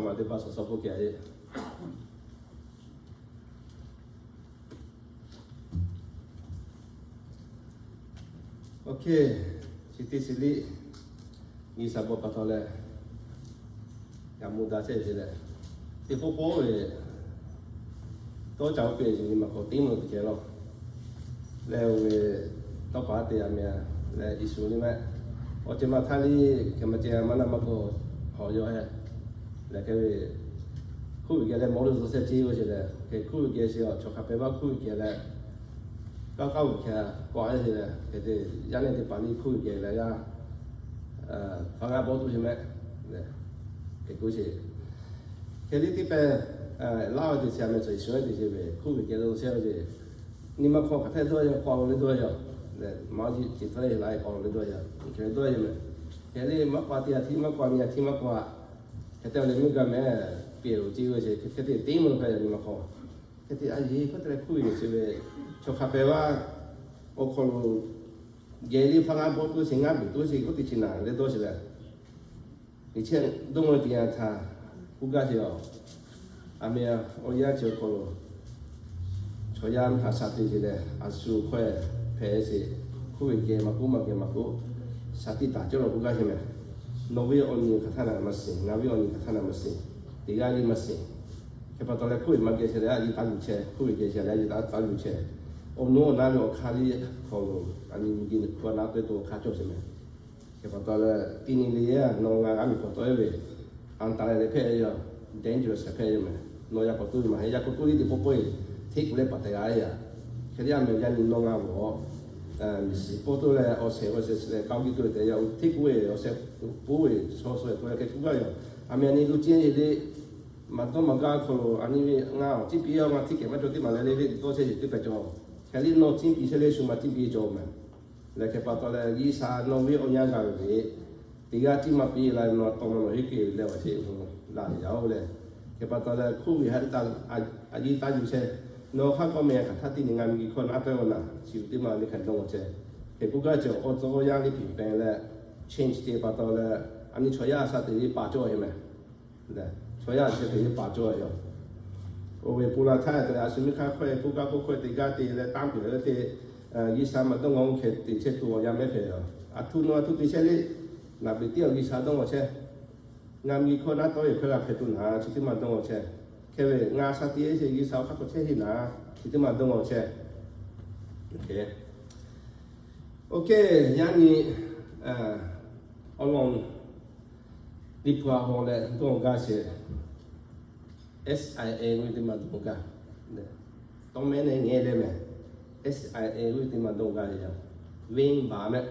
Maꞈ teˇ hpaˍ suhˍ suhˍ k'oˆ kehˬ ve. Ok, chi teˇ chi liꞈ G'uiˬsha bon pa taw leh, yaꞈ mvuh daꞈ chehˇ ve leh, teˇ pawˆ pawˆ ve tawˇ ca oˇ pehˍ ve nyi ma k'awꞈ teˇ mvuh teˇ ceh lawˬ leh, oˇ ve tawˇ paˍ te a meh leh Yeˍsuˆ liˇ mehˆ, awˬ ceuˬ ma htaˇ liˇ hk'e ma ceh maˇ naˆ maˇ k'awꞈ hawꞈ yaw heh leh, hk'e ve hkuˇ ve geh leh mawˬ lo zuhˬ shehˍ ce ve ce leh, hk'e hkuˇ ve geh chi awˬ chaw hk'a pehˍ vaˇ hkuˇ ve geh leh, kaˇ kaˇ ve hk'e k'awꞈ a ce leh, hk'e te yaˇ nehˬ teˇ hpaˍ liˇ hkuˇ ve geh leh yaˇ hk'a g'a bawˆ tuˬ ce mehˆ. Hk'e k'oˆ ce, hk'e liˇ teˇ pehˍ laˇ ve te ce a meh tcuh Yeˍsuˆ te ce ve hkuˇ ve geh lo shehˍ ve ce, nyi ma hk'aw hk'aˬ htaˇ dawˇ yaˇ k'awꞈ lo le dawˇ yaˇ, maˇ ji ce htaˇ le la k'awꞈ lo le dawˇ yaˇ, hk'e dawˇ yaˇ mehˆ. Hk'e liˇ maˇ k'awꞈ te a htiˇ maˇ k'awꞈ nyi a htiˇ maˇ k'awꞈ, hk'e te le meuˇ gaˇ mehˍ, pehˬ lo ce ve ce hk'e te teˇ mvuh hk'a yaꞈ nyi ma hk'aw, hk'e te a yeˬ hk'e te leh hkuˇ ve ce ve, chaw hk'a pehˍ vaˇ awˬ hk'aw lo geh liˇ hpaˇ ngaˇ bawˆ tuˬ ce ngaˇ beˬ tuˬ ce k'oˆ te ce naˍ leh dawˇ ce leh, liꞈ chehˇ dawˇ mvuh teˇ yanˇ htaˇ k'oˆ gaˇ ce a, a meh awˬ yanˇ ce awˬ hk'aw lo chaw yaˇ htaꞈ shaˍ tiꞈ ce leh, a shu hkawehˇ hpehꞈ ce, hkuˇ ve geh maˇ k'oˆ maˇ geh maˇ k'oˆ, shaˍ tiꞈ taˍ cawˇ lawˬ k'oˆ gaˇ ce mehˍ. Nawˬ ve awˬ nyi hk'aˬ htaˇ na maˇ shiˍ, ngaˬ ve awˬ nyi hk'aˬ htaˇ na maˇ shiˍ, teˇ g'aˇ liˇ maˇ shiˍ. Hk'e pa taw leh hkuˇ ve maˇ geh ce leh a yiˇ taˇ yuˬ chehˇ, hkuˇ ve geh ce leh a yiˇ taˇ yuˬ chehˇ. Awˬ nu awˬ na ve awˬ hk'aˇ liˇ hk'aw lo a nyi nyi geh hk'aw na te to awˬ hk'aˇ cawˬ ce mehˍ. Hk'e pa taw leh teˇ nyi le a nawˬ ngaˬ g'a miˬ k'awꞈ tawˆ e ve, anˍ taˍ leh hpehꞈ ve yoˬ, dangerous hpehꞈ ve yoˬ mehˍ. Nawˬ yaꞈ k'awꞈ toˇ ve maˇ heˆ, yaꞈ k'awꞈ toˇ liˇ teˇ pawˆ pawˆ e, hteˇ kuˬ leh paˍ tehꞈ g'a e yaꞈ. Hk'e te a meh yaˇ nyi nawˬ ngaˬ g'awˬ miˬ shiˍ pawˆ toˇ leh awˬ shehˍ awˬ shehˍ leh kaoˇ kiˇ toˇ ve tehꞈ yaꞈ, hteˇ kuˬ ve awˬ shehˍ poˇ ve chaw suh e to leh hk'e kuˇ gaˇ yoˬ. A meh a nyi lo ce e le, maˇ dawˇ maˇ gaˇ hk'aw lo a nyi ve ngaˬ awˬ ciˉ piˇ a ngaˬ hteˇ kehˬ maˇ cawˬ teˇ maˬ leh le le dawˇ chehˇ ce teˇ pehˍ cawˬ. Hk'e liˇ nawˬ ciˉ piˇ chehˇ le shu maˇ ciˉ piˇ cawˬ mehˍ. Leh hk'e pa taw leh G'uiˬsha nawˬ ve awˬ yanˇ gaˬ ve le, teˇ g'aˇ ciˉ maˇ piˇ la nawˬ tawˇ maˇ nawˬ heˆ kehˬ leh awˬ chehˇ leh yaꞈ oˬ leh, hk'e pa taw leh hkuˇ ve ha a yiˇ taˇ yuˬ chehˇ, nawˬ hk'aˇ k'awꞈ meh hk'aˬ htaˇ teˇ nyi ngaˬ miˬ geh hkawˇ naˉ tawˆ e naˍ, chi teˇ maˬ le hk'aˬ dawˇ cawˬ chehˇ. Hk'e k'oˆ gaˇ cawˬ awˬ tcuh awˬ yanˇ liˇ piˍ pehˍ leh, change te pa taw leh, a nyi chaw yaˇ a shaˍ teꞈ ve paˍ cawˇ e mehˍ. Leh chaw yaˇ a shaˍ teꞈ ve paˍ cawˇ e yoˬ. Oˇ ve pon la htaˇ te leh a shu miˇ hk'aˇ hkawehˇ k'oˆ gaˇ k'oˆ hkawehˇ teˇ g'aˇ te leh tanˇ piˍ leh te, G'uiˬsha maˇ dawˇ ngaˬ oˇ hk'e te chehˇ tuˬ awˬ yanˇ mehˍ hpehꞈ yoˬ. A htoꞈ nawˬ a htoꞈ te chehˇ le, naˍ beˍ teˇ awˬ G'uiˬsha dawˇ ngaˬ chehˇ. Ngaˬ miˬ hkawˇ naˉ tawˆ e hkawehˇ g'a hpehꞈ tuˬ naˍ, chi teˇ maˬ dawˇ ngaˬ chehˇ. Hk'e ve ngaˬ a shaˍ teꞈ e sheˍ G'uiˬsha awˬ hk'aˇ k'awꞈ chehˇ heˆ naˍ, chi teˇ maˬ dawˇ ngaˬ chehˇ. Oˇ hk'e, yaˇ nyi awˬ lawn liꞈ hpu a haw leh dawˇ gaˇ sheˍ. S I A oˇ ve teˇ maˬ dawˇ gaˇ. Tawˇ mehˉ nehˉ ngeh leh mehˍ. S I A oˇ ve teˇ maˬ dawˇ gaˇ ve yaˇ, venˇbaˆ mehˆ.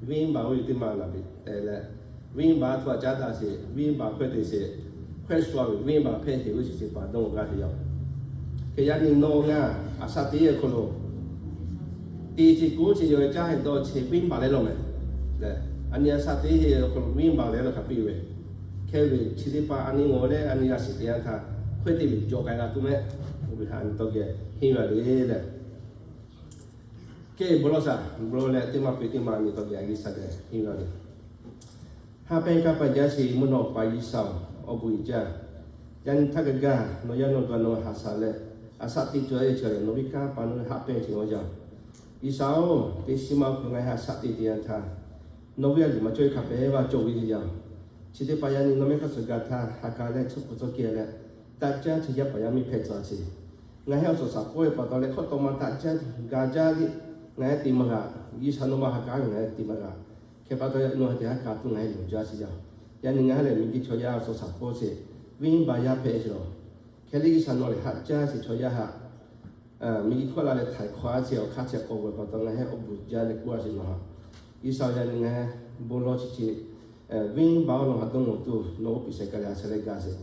Venˇbaˆ oˇ ve teˇ maˬ naˍ beˍ te leh, venˇbaˆ htaꞈ caˉ daꞈ sheˍ, venˇbaˆ hkawehˇ te sheˍ, hkawehˇ shu a ve venˇbaˆ hpehˇ sheˍ ve chi teˇ hpaˍ dawˇ gaˇ ve yaˇ. Hk'e yaˇ nyi nawˬ ngaˬ a shaˍ teꞈ e hk'aw lo teˇ chi k'oˆ chi yawˇ ve caˇ heh dawˇ chi venˇbaˆ leh lawˬ mehˍ. A nyi a shaˍ teꞈ e hk'aw lo venˇbaˆ leh lawˬ hk'a piˇ ve, hk'e ve chi teˇ hpaˍ a nyi ngawˬ leh a nyi a shaˍ teꞈ e htaˇ hkawehˇ te ve jawꞈ k'ai g'a tuˬ mehˆ. Oˇ ve htaꞈ a nyi tawˇ geh henˇ g'a le leh, kehˬ bon lawˬ shaˍ bon lawˬ leh teˇ maˬ peuˬ teˇ maˬ a nyi tawˇ geh a G'uiˬsha geh henˇ g'a le. Ha pehˇ kaˇ paˍ jaˇ sheˍ mvuhˇ naw pa G'uiˬsha-oˬ, awˬ bon uiˍ jaˇ. Yaꞈ nyi htaˇ kaꞈ gaˇ nawˬ yaˇ nawˬ gaˬ nawˬ haꞈ shaˍ leh, a shaˍ teꞈ cawˬ e cawˬ leh nawˬ ve kanˇ paˍ nawˬ ve haꞈ pehˇ chi ngaˬ jaˇ. G'uiˬsha-oˬ, teˇ shiˍ ma awˬ hk'aw lo ngaˬ hui haꞈ shaˍ teꞈ te yanˇ htaˇ, nawˬ ve a yuˬ maˍ cawˇ ve hk'a pehˍ vaˇ cawˬ ve yaˇ. Chi teˇ hpaˍ yaꞈ nyi nawˬ mehˆ hk'aˇ suh gaˬ htaˇ ha k'aˬ leh tsuhˇ hpu tcuh kehˬ leh, taˇ caˇ chi yaˇ paˍ yaˇ miˇ hpehꞈ tcuh sheˍ. Ngaˬ hui awˬ suhˍ shaˍ pawˆ e pa taw leh hk'awꞈ tawꞈ ma taˇ caˇ gaˬ jaˇ le. Ngaˬ hui te maˇ g'a. G'uiˬsha nawˬ ma ha k'aˬ ve ngaˬ hui te maˇ g'a. Hk'e pa taw nawˬ ha te ha k'aˬ tuˬ ngaˬ hui loˍ jaˇ sheˍ yaˇ. Yaꞈ nyi ngaˬ hui lehˬ miˬ guiˬ chaw yaˇ awˬ suhˍ shaˍ pawˆ sheˍ, venˇbaˆ yaˇ hpehꞈ sheˍ lawˬ. Hk'e le G'uiˬsha nawˬ lehˬ haꞈ caˇ sheˍ chaw yaˇ haꞈ miˬ guiˬ hkawˇ la leh htaiˍ hk'awꞈ a sheˍ awˬ hk'aˇ chi k'awꞈ g'awˬ pa taw ngaˬ hui awˬ bon jaˇ leh k'oˆ a sheˍ nawˬ haꞈ. G'uiˬsha yaꞈ nyi ngaˬ hui bon lawˬ chi chi venˇbaˆ awˬ lawn haꞈ dawˇ ngaˬ tuˬ nawˬ oˇ piˍ shehˍ kaˬ leh a shaˍ leh gaˬ sheˍ.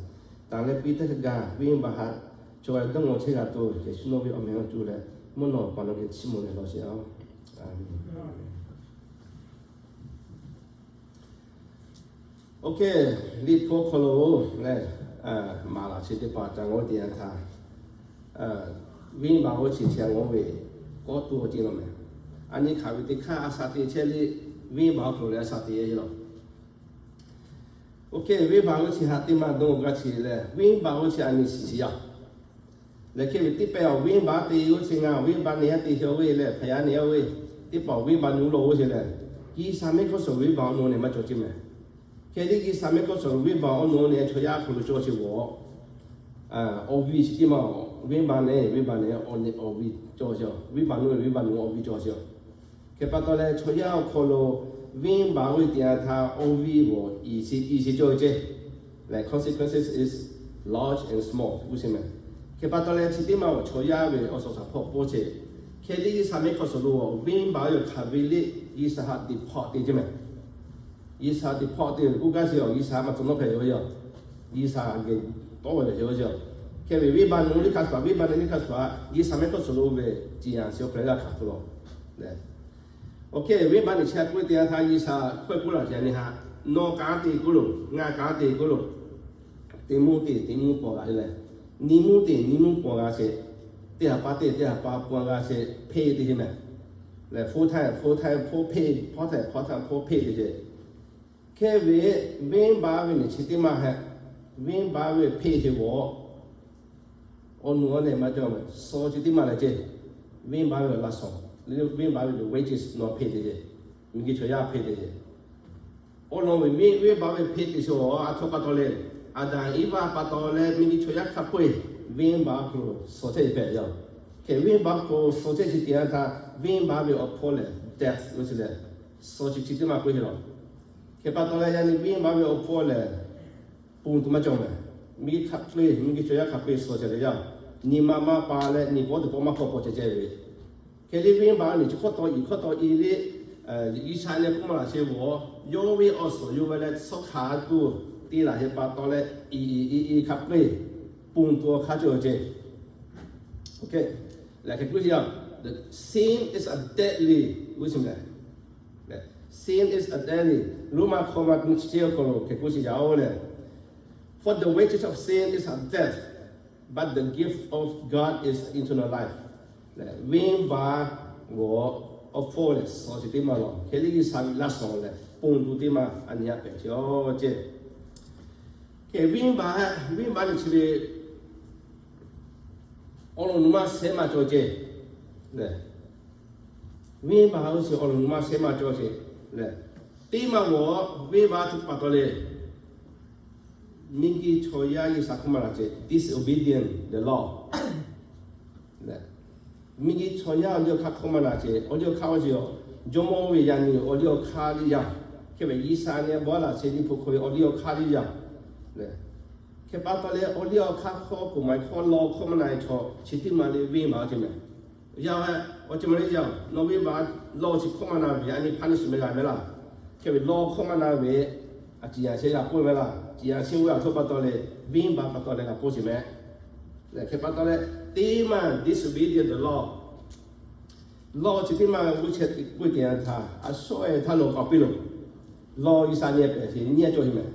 Taˍ leh piˇ teˇ hk'e gaˇ venˇbaˆ haꞈ chaw g'a dawˇ ngaˬ chehˇ g'a tuˬ Yeˍsuˆ nawˬ ve awˬ meh awˬ cuˇ leh mvuhˇ naw pa nawˬ geh chiˇ mvuh leh lawˬ sheˍ a. Oˇ hk'e, liꞈ hpu hk'aw lo lehˬ, maˍ laˬ chi teˇ hpaˍ ca ngaˬ hui te yanˇ htaˇ, venˇbaˆ oˇ chi chi a ngaˬ hui ve kawˆ tuˬ awˬ ceuˬ lawˬ mehˍ. A nyi hk'aˬ ve teˇ hk'aˇ a shaˍ teꞈ chehˇ le, venˇbaˆ awˬ hk'aw lo lehˬ a shaˍ teꞈ e lawˬ. Oˇ hk'e venˇbaˆ g'uˇ chi htaꞈ teˇ maˇ dawˇ g'a chi leh, venˇbaˆ g'uˇ chi a nyi shiˍ shiˍ yaˇ. Lehˬ hk'e ve teˇ pehˇ awˬ venˇbaˆ te g'uˇ chi ngaˬ venˇbaˆ nehˬ yaˇ te shawˍ ve leh hpaˍ yaˇ nehˬ yaˇ ve, teˇ hpaˍ awˬ venˇbaˆ nu lawˬ g'uˇ chi lehˬ, G'uiˬsha mehˆ hk'awˇ suhˍ venˇbaˆ awˬ nu nehˬ maˇ cawˬ ceˇ mehˍ. Hk'e te G'uiˬsha mehˆ hk'awˇ suhˍ venˇbaˆ awˬ nu nehˬ chaw yaˇ hk'aw lo cawˬ chi g'awˬ awˬ viˇ chi teˇ maˇ, venˇbaˆ nehˬ venˇbaˆ nehˬ awˬ viˇ cawˬ chi, venˇbaˆ nu venˇbaˆ nu awˬ viˇ cawˬ chi. Hk'e pa taw leh chaw yaˇ awˬ hk'aw lo venˇbaˆ g'uˇ teˇ yanˇ htaˇ awˬ viˇ g'awˬ iˍ shiˍ iˍ shiˍ cawˬ ceˇ. Lehˬ consequences is large and small g'uˇ chi mehˍ. Hk'e pa taw leh chi teˇ maˇ awˬ chaw yaˇ ve awˬ suhˍ shaˍ hpawˇ pawˇ ceˇ. Hk'e te G'uiˬsha mehˆ hk'awˇ suhˍ lo venˇbaˆ yoˬ hk'aˬ ve liˇ G'uiˬsha htaꞈ deport te ceˇ mehˍ. G'uiˬsha deport te ve k'oˆ gaˇ chi awˬ G'uiˬsha maˇ tcuh nawˉ hpehꞈ ve yoˬ. G'uiˬsha geh tawˆ ve hpehꞈ ve yoˬ. Hk'e ve venˇbaˆ nu liˇ hk'a shuˍ, venˇbaˆ nehˬ liˇ hk'a shuˍ, G'uiˬsha mehˆ hk'awˇ suhˍ lo ve ciˍ yanˍ chi awˬ hk'aw lo g'a hkanˍ tuˬ lawˬ. Oˇ hk'e venˇbaˆ nehˬ chi a k'oˆ ve teˇ yanˇ htaˇ G'uiˬsha hkawehˇ k'oˆ laˇ ce a nyi htaꞈ, nawˬ kanˉ te k'oˆ loˬ, ngaˬ kanˉ te k'oˆ loˬ. Teˇ mvuhˇ te teˇ mvuhˇ paw g'a le leh, nyi mvuhˇ te nyi mvuhˇ paw g'a sheˍ, teˇ ha pa te teˇ ha pa paw g'a sheˍ hpeˇ te ceˇ mehˍ. Lehˬ full time full time hpawˇ hpeˇ, part time part time hpawˇ hpeˇ te ceˇ. Hk'e ve venˇbaˆ ve nehˬ chi teˇ maˇ hehꞈ, venˇbaˆ ve hpeˇ ce g'awˬ awˬ nu awˬ nehˬ maˇ cawˬ mehˍ. Suh chi teˇ maˇ leh ceˇ, venˇbaˆ ve laꞈ shawnˍ, venˇbaˆ ve wages nawˬ hpeˇ te ceˇ, miˬguiˬ chaw yaˇ hpeˇ te ceˇ. Awˬ lawn ve venˇbaˆ ve hpeˇ te chi awˬ a htoꞈ pa taw leh, Aˍdanˍ Eˇvaˇ pa taw leh miˬguiˬ chaw yaˇ hk'a peu-eˬ venˇbaˆ hk'aw lo suh chehˇ hpehꞈ yaˇ. Hk'e venˇbaˆ hk'aw suh chehˇ chi teˇ yanˇ htaˇ venˇbaˆ ve awˬ hpawˇ lehˬ death g'uˇ chi lehˬ, suh chi chi teˇ maˇ k'oˆ ve lawˬ. Hk'e pa taw leh yaꞈ nyi venˇbaˆ ve awˬ hpawˇ lehˬ, ponˬ tuˬ maˇ cawˬ mehˍ. Miˬguiˬ hk'a peu-eˬ miˬguiˬ chaw yaˇ hk'a peu-eˬ suh chehˇ leh yaˇ, nyi ma maˇ pa leh nyi pawˆ teˇ pawˆ maˇ hk'awˇ paw ceh ceh ve. Hk'e le venˇbaˆ nehˬ chi hkawˇ taw iˍ hkawˇ taw iˍ le, G'uiˬsha nehˬ k'oˆ maˇ laꞈ sheˍ g'awˬ, yawˇ ve awˬ suhˍ yawˇ ve leh suh hk'aˬ tuˬ te laˬ sheˍ pa taw leh, iˍ iˍ iˍ iˍ hk'a peu-eˬ ponˬ tuˬ awˬ hk'aˇ cawˬ ceˇ. Lehˬ hk'e k'oˆ sheˍ yaˇ, the sin is a deadly g'uˇ chi mehˍ. Sin is a deadly. Roˉmaꞈ hkawˇ ma nyiˇ chi ceˇ awˬ hk'aw lo hk'e k'oˆ sheˍ yaˇ oˬ lehˬ, for the wages of sin is a death, but the gift of God is eternal life. Lehˬ venˇbaˆ g'awˬ awˬ hpawˇ lehˬ suh chi teˇ maˇ lawˬ. Hk'e le G'uiˬsha ve laꞈ shawnˍ lehˬ ponˬ tuˬ teˇ maˇ a nyi a pehˍ ce awˬ ceˇ. Hk'e venˇbaˆ, venˇbaˆ nehˬ chi ve awˬ lawn nu maˇ shehˉ maˇ cawˬ ceˇ. Lehˬ venˇbaˆ g'uˇ chi awˬ lawn nu maˇ shehˉ maˇ cawˬ ceˇ. Lehˬ teˇ maˇ g'awˬ venˇbaˆ htaꞈ pa taw leh, miˬguiˬ chaw yaˇ G'uiˬsha hkawˇ maˇ laꞈ ce, disobedient the law. Miˬguiˬ chaw yaˇ awˬ liˇ awˬ hk'aˇ hkawˇ maˇ laꞈ ce, awˬ liˇ awˬ hk'aˇ oˇ ce, jawˇmawˇ ve yaꞈ nyi awˬ liˇ awˬ hk'aˇ liˇ yaˇ. Hk'e ve G'uiˬsha nehˬ bawˇ laꞈ ce nyi hpu hk'aw ve awˬ liˇ awˬ hk'aˇ liˇ yaˇ. Hk'e pa taw leh awˬ liˇ awˬ hk'aˇ hkawˇ k'oˍ maˍ hkawˇ law hkawˇ maˇ na e chaw chi teˇ maˬ le venˇbaˆ ce mehˍ. Yaˇ hehꞈ awˬ ce maˬ le yaˇ, nawˬ venˇbaˆ law chi hkawˇ maˇ na ve a nyi hpaˇ nyi shiˍ meh g'a meh laˇ. Hk'e ve law hkawˇ maˇ na ve, a ciˍ yanˍ shehˍ g'a pawˆ meh laˇ. Ciˍ yanˍ shehˍ g'a htoꞈ pa taw leh venˇbaˆ pa taw leh g'a pawˆ sheˍ meh. Lehˬ hk'e pa taw leh teˇ maˬ disobedient the law. Law chi teˇ maˬ g'uˇ chehˇ k'oˆ te yanˇ htaˇ a shawˉ e htaˇ lo k'awꞈ piˇ loˬ. Law G'uiˬsha nyi pehˍ ce nyi a cawˬ sheˍ mehˍ.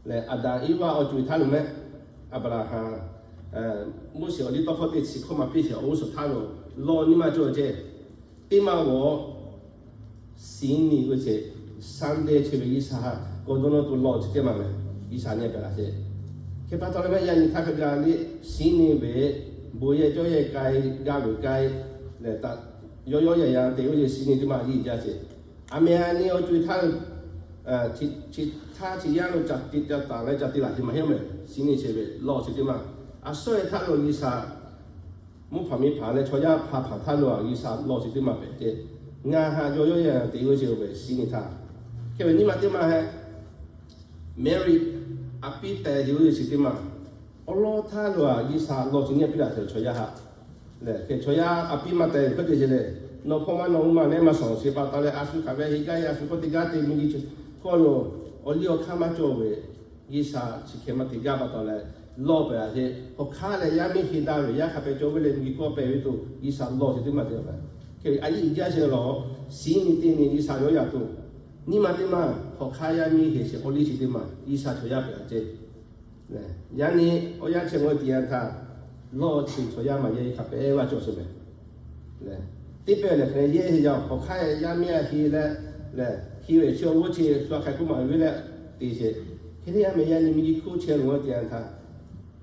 Lehˬ Aˍdanˍ Eˇvaˇ awˬ co-e htaˇ lo mehˆ, Aˍbraˍhanˍ, Moˉseˍ awˬ liˇ tawˇ hkawˇ teˇ chi hkawˇ maˇ piˇ sheˍ awˬ g'uˇ suhˍ htaˇ lo law nyi maˇ cawˬ ceˇ. Teˇ maˬ g'awˬ siˉ nyi g'uˇ ce, Sunday chi ve G'uiˬsha ha k'awꞈ dawˇ nawˇ tuˬ law chi teˇ maˬ mehˍ. G'uiˬsha nyi pehˍ laꞈ ce. Hk'e pa taw leh mehˆ yaꞈ nyi htaˇ hk'a gaˬ le, siˉ nyi ve bon yehˬ cawˇ yehˬ k'ai gaˇ ve k'ai lehˬ, yawˇ yawˇ yaꞈ yaꞈ te g'uˇ ce siˉ nyi teˇ maˬ yiˇ jaˇ ce. A meh a nyi awˬ co-e htaˇ, chi htaˇ chi yaˇ lo ca te ca taˍ leh ca te laˬ ce maˇ heˆ mehˍ. Siˉ nyi chi ve law chi teˇ maˬ a shawˉ e htaˇ lo G'uiˬsha mvuhˇ hpaˍ miˬ hpaˍ leh chaw yaˇ hpa hpaˍ htaˇ lo a G'uiˬsha law chi teˇ maˬ pehˍ ce. Ngaˬ ha yawˇ yawˇ yaꞈ yaꞈ te g'uˇ ce ve siˉ nyi htaˇ, hk'e ve nyiˇ maˬ teˇ maˬ hehꞈ Mary a piˇ teh te g'uˇ ce chi teˇ maˬ awˬ lawn htaˇ lo a G'uiˬsha law chi nyiˇ a piˇ laˬ ce chaw yaˇ ha. Lehˬ hk'e chaw yaˇ a piˇ maˇ teh ve hkawˇ te ce lehˬ, nawˬ hpawˇ maˇ nawˬ hui maˇ lehˬ maˇ shawˍ sheˍ pa taw leh a shu hk'aˬ ve heˆ gaˇ e a shu hkawˇ te gaˇ te miˬguiˬ chi hkawˇ lo awˬ liˇ awˬ hk'aˇ maˇ cawˬ ve, G'uiˬsha chi hk'e maˇ te gaˇ pa taw leh, law pehˍ a ce. Hk'aˬ hk'aˇ leh yaˇ miˇ heˆ daꞈ ve yaˇ hk'a pehꞈ cawˬ ve leh miˬguiˬ hkawˇ pehˍ ve tuˬ G'uiˬsha law chi teˇ maˬ te a pehˍ. Hk'e ve a yiˇ jaˇ sheˍ lawˬ, siˉ nyi teˇ nyi G'uiˬsha yawˇ yaꞈ tuˬ, nyiˇ maˬ teˇ maˬ hk'aˬ hk'aˇ yaˇ miˇ heˆ sheˍ awˬ liˇ chi teˇ maˬ G'uiˬsha chaw yaˇ pehˍ a ce. Yaꞈ nyi awˬ yanˇ chi ngaˬ hui te yanˇ htaˇ, law chi chaw yaˇ maˬ yehˇ hk'a pehꞈ g'a cawˬ sheˍ mehˍ. Teˇ pehˍ lehˬ hk'e yehˇ heˆ yaˇ hk'aˬ hk'aˇ yaˇ miˇ a heˆ leh, lehˬ heˆ ve chi awˬ g'uˇ chi shu a hk'a hk'oˆ maˬ ve leh te sheˍ. Hk'e te a mehˍ, yaˇ nyi miˬguiˬ hk'oˆ chehˇ ve teˇ yanˇ htaˇ,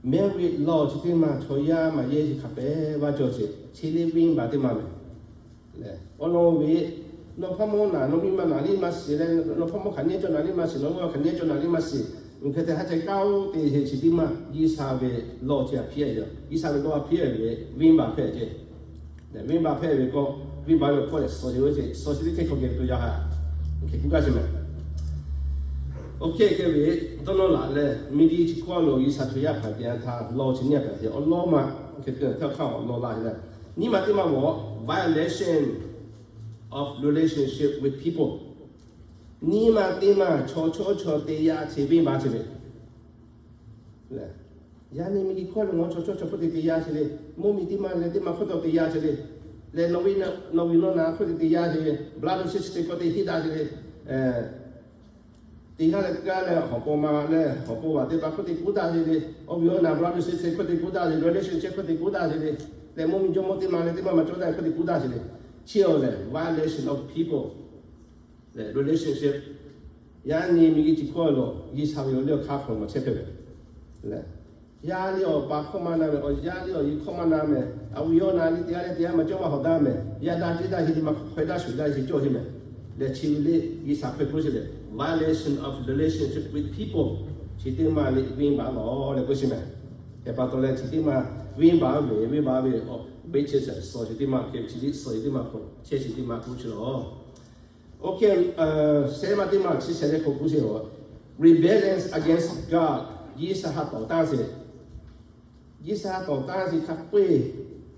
marriage law chi teˇ maˬ chaw yaˇ maˬ yehˇ chi hk'a pehˍ vaˇ cawˬ sheˍ, chi lehˬ venˇbaˆ teˇ maˬ mehˍ. Awˬ lawn ve, nawˬ hpawˇ mawˇ naˍ, nawˬ miˇ ma naˍ liˇ maˇ shiˍ leh, nawˬ hpawˇ mawˇ hk'aˬ nehˉ cawˬ naˍ liˇ maˇ shiˍ, nawˬ mawˇ hk'aˬ nehˉ cawˬ naˍ liˇ maˇ shiˍ, uˬ hk'e te haˉ ceh kaˇ oˇ te sheˍ chi teˇ maˬ G'uiˬsha ve law chi a hpiˇ a yoˬ. G'uiˬsha ve law a hpiˇ a ve, venˇbaˆ hpehꞈ ceh. Venˇbaˆ hpehꞈ ve k'o, venˇbaˆ ve hpawˇ lehˬ suh sheˍ ve ce, suh sheˍ teˇ hkehˇ hk'aw geh to yaˇ ha, hk'e k'oˆ gaˇ sheˍ mehˍ. Oˇ hk'e hk'e ve, dawˇ nawˇ laꞈ leh miˬguiˬ chi hkawˇ lo G'uiˬsha chaw yaˇ hpaˍ te a htaˇ law chi nyiˇ a hpehꞈ ve awˬ lawn ma, hk'e te htaˇ hk'aˇ awˬ lawn la leh, nyiˇ maˬ teˇ maˬ mawˬ, violation of relationship with people. Nyiˇ maˬ teˇ maˬ chaw chawˇ chaw te yaˇ chi venˇbaˆ chi ve. Yaˇ nyi miˬguiˬ hkawˇ lo ngaˬ chaw chawˇ chaw hk'oˆ te te yaˇ chi le, mvuhˇmiˬ teˇ maˬ leh teˇ maˬ hk'oˆ taw te yaˇ chi le, leh nawˬ ve nawˬ naˍ hk'oˆ te te yaˇ chi le, brother sister hk'oˆ te hiˉ daꞈ chi le, teˇ g'aˇ leh teˇ g'aˇ leh hawˬ paw ma leh hawˬ paw vaˬ teˇ pa hk'oˆ te kuˉ daꞈ chi le, awˬ viˉ awˬ naˬ brother sister hk'oˆ te kuˉ daꞈ chi, relationship hk'oˆ te kuˉ daꞈ chi le, leh mvuhˇmiˬ jawˇmawˇ teˇ maˬ leh teˇ maˬ maˬ cawˇ daꞈ hk'oˆ te kuˉ daꞈ chi le, chi awˬ lehˬ violation of people leh relationship. Yaˇ nyi miˬguiˬ chi hkawˇ lo G'uiˬsha ve awˬ liˇ awˬ hk'aˇ hk'aw maˬ chehˇ hpehꞈ ve lehˬ, yaˇ liˇ awˬ pa hkawˇ maˇ na mehˍ, awˬ yaˇ liˇ awˬ yaˇ hkawˇ maˇ na mehˍ, awˬ viˉ awˬ naˬ liˇ teˇ g'aˇ leh teˇ g'aˇ maˬ cawˇ maˇ hawꞈ daꞈ mehˍ, yaˇ daꞈ ceˇ daꞈ heˆ te maˇ hk'aw hk'aw daꞈ shuˍ daꞈ heˆ te cawˇ heˆ mehˍ. Lehˬ chi ve le G'uiˬsha hk'e k'oˆ sheˍ lehˬ, violation of relationship with people, chi teˇ maˬ le venˇbaˆ lawˬ leh k'oˆ sheˍ mehˍ. Hk'e pa taw leh chi teˇ maˬ venˇbaˆ ve, venˇbaˆ ve awˬ beˆ chehˇ sehˍ suh chi teˇ maˬ hk'e chi liˇ suh chi teˇ maˬ hk'aw chehˇ chi teˇ maˬ k'oˆ chi lawˬ. Oˇ hk'e, shehˆ maˬ teˇ maˬ chi shehˍ leh hk'aw k'oˆ sheˍ lawˬ, rebellion against God, G'uiˬsha htaꞈ tawˍ tanˇ sheˍ. G'uiˬsha htaꞈ tawˍ tanˇ sheˍ hk'a peu-eˬ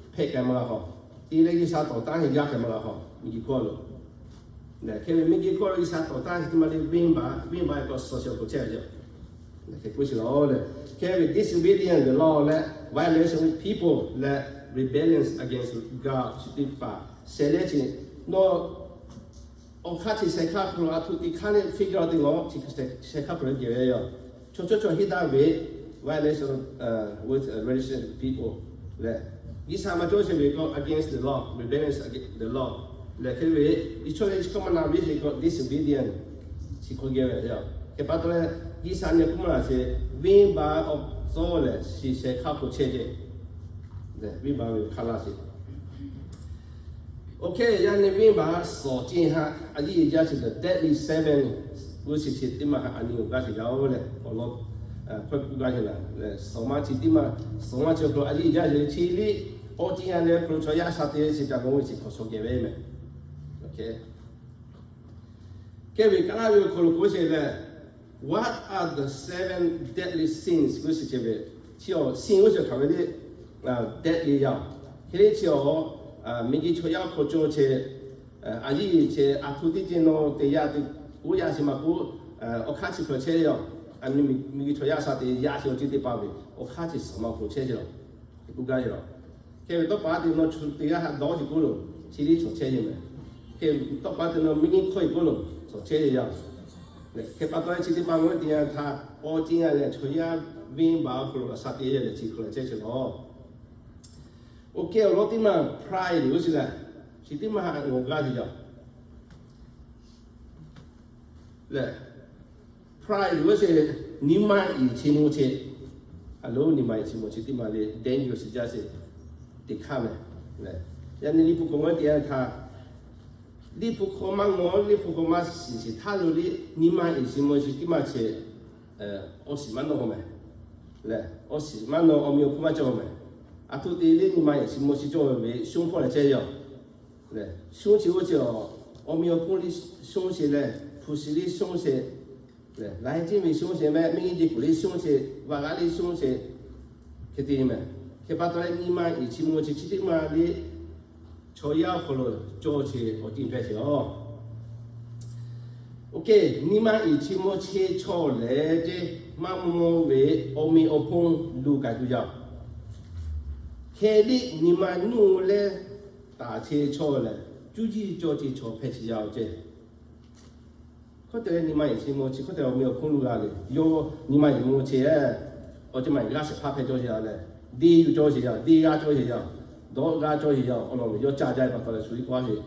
hpehꞈ k'ai maˇ g'a hawˬ. Te leh G'uiˬsha tawˍ tanˇ sheˍ yaˇ k'ai maˇ g'a hawˬ miˬguiˬ hkawˇ lo. Hk'e ve miˬguiˬ hkawˇ lo G'uiˬsha tawˍ tanˇ sheˍ teˇ maˬ le venˇbaˆ, venˇbaˆ k'awꞈ suh sheˍ awˬ hk'aw chehˇ ve yoˬ. Hk'e k'oˆ sheˍ lawˬ lehˬ, hk'e ve disobedience to law leh violation of people leh rebellion against God chi teˇ hpaˍ shehˍ leh chi, nawˬ awˬ hk'aˇ chi shehˍ hk'aˇ hk'aw lo a htoꞈ te hk'aˇ leh figure te lawˬ chi shehˍ hk'aˇ hk'aw lo geh ve yoˬ. Chaw chawˇ chaw heˆ daꞈ ve violation with relationship people lehˬ, G'uiˬsha maˇ cawˇ sheˍ ve k'o against the law, rebellion against the law lehˬ, hk'e ve i chaw leh chi hkawˇ maˇ na ve sheˍ k'o disobedience chi hk'aw geh ve yoˬ. Hk'e pa taw leh G'uiˬsha nyi k'oˆ maˇ laˬ sheˍ, venˇbaˆ awˬ tcuhˉ lehˬ chi shehˍ hk'aˇ hk'aw chehˇ ceh, venˇbaˆ ve hk'aˇ laˇ sheˍ. Oˇ hk'e yaˇ nyi venˇbaˆ suhˍ ceˇ haꞈ a yiˇ jaˇ sheˍ lehˬ, deadly seven g'uˇ suhˍ chi teˇ maˬ haꞈ a nyi awˬ gaˇ sheˍ yaˇ oˬ lehˬ, awˬ lawn hpawˇ k'oˆ gaˇ sheˍ lehˬ, suhˍ maˇ chi teˇ maˬ, suhˍ maˇ chi awˬ hk'aw lo a yiˇ jaˇ sheˍ chi liˇ awˬ ceˇ yaˇ leh hk'aw lo chaw yaˇ sha te sheˍ ca g'aw ve chi hk'awꞈ shawˍ geh ve mehˍ. Hk'e ve kaˉ laˇ ve awˬ hk'aw lo k'oˆ sheˍ lehˬ, what are the seven deadly sins g'uˇ suhˍ chi ve, chi awˬ sin g'uˇ suhˍ hk'aˬ ve le, deadly yaˇ. Hk'e le chi awˬ miˬguiˬ chaw yaˇ awˬ hk'aw cawˇ chehˇ, a yiˇ chehˇ, a htoꞈ teˇ ceuˬ nawˬ te yaˇ te, k'oˆ yaˇ chi maˇ k'oˆ, awˬ hk'aˇ chi hk'aw chehˇ ve yoˬ. A nyi miˬguiˬ chaw yaˇ sha te yaˇ chi awˬ ceuˬ teˇ hpaˍ ve awˬ hk'aˇ chi suhˍ maˇ k'oˆ chehˇ ve yoˬ. K'oˆ gaˇ ve yoˬ. Hk'e ve tawˇ pa te nawˬ chu te yaˇ haꞈ dawˇ sheˍ k'oˆ lo, chi liˇ cawˬ chehˇ ve mehˍ. Hk'e tawˇ pa te nawˬ miˇ nyiˇ hkawˇ e k'oˆ lo, cawˬ chehˇ ve yaˇ. Hk'e pa taw leh chi teˇ hpaˍ ngaˬ hui te yaˇ htaˇ awˬ ceˇ yaˇ leh chaw yaˇ venˇbaˆ awˬ hk'aw lo sha te yaˇ leh chi hk'aw lo chehˇ chehˇ lawˬ. Oˇ hk'e awˬ lawn teˇ maˬ pride g'uˇ suhˍ lehˬ, chi teˇ maˬ haꞈ ngawˬ gaˇ sheˍ yaˇ. Lehˬ, pride g'uˇ suhˍ, nyi ma iˍ chi mvuh chi, a lo nyi ma iˍ chi mvuh chi teˇ maˬ le danger g'uˇ suhˍ jaˇ sheˍ, teˇ hk'aˇ mehˍ. Yaꞈ nyi liꞈ hpu hk'aw maˇ te yaˇ htaˇ, liꞈ hpu hk'aw maˇ ngawˬ, liꞈ hpu hk'aw maˇ shiˍ shiˍ htaˇ lo le, nyi ma iˍ chi mvuh chi teˇ maˬ chi awˬ shiˍ maˇ nawˇ mehˍ. Lehˬ, awˬ shiˍ maˇ nawˇ, awˬ meꞈ awˬ hponˇ maˇ cawˬ mehˍ. A htoꞈ te le nyi ma iˍ chi mvuh chi cawˬ ve shonˇ hpawˇ leh chehˇ yaˇ. Lehˬ, shonˇ chi oˇ chi awˬ meꞈ awˬ hponˇ le shonˇ sheˍ leh, hpu shi le shonˇ sheˍ, laiˉ ceuˬ ve shonˇ sheˍ mehˍ, miˇ nyi jeˬ kuˬ le shonˇ sheˍ, vaꞈ g'aˇ le shonˇ sheˍ, hk'e te mehˍ. Hk'e pa taw leh nyi ma iˍ chi mvuh chi chi teˇ maˬ le chaw yaˇ awˬ hk'aw lo cawˬ sheˍ awˬ ceuˬ hpehꞈ sheˍ a. Oˇ hk'e nyi ma iˍ chi mvuh chi chaw lehˬ ceˇ, maˇ mvuh ve awˬ meꞈ awˬ hponˇ luˬ k'ai tuˬ yaˇ. Hk'e liˇ nyi ma nuˇ leh taˍ chi chaw lehˬ, cuˇ yiˇ cawˇ ceh chaw hpehꞈ sheˍ yaˇ oˬ ceˇ. Hkawˇ te leh nyi ma iˍ chi mvuh chi hkawˇ te awˬ meꞈ awˬ hponˇ luˬ g'a le. Yawˇ nyi ma iˍ mvuh chi, awˬ ceuˬ maˬ iˍ g'aˇ shehˍ hpaˇ hpehꞈ cawˇ sheˍ yaˇ lehˬ, deˇ yuˬ cawˇ sheˍ yaˇ, deˇ g'aˇ cawˇ sheˍ yaˇ, dawˇ g'aˇ cawˇ sheˍ yaˇ, awˬ lawn ve yawˇ caˇ jaˇ ve pa taw leh shu iˉ k'oˆ a sheˍ.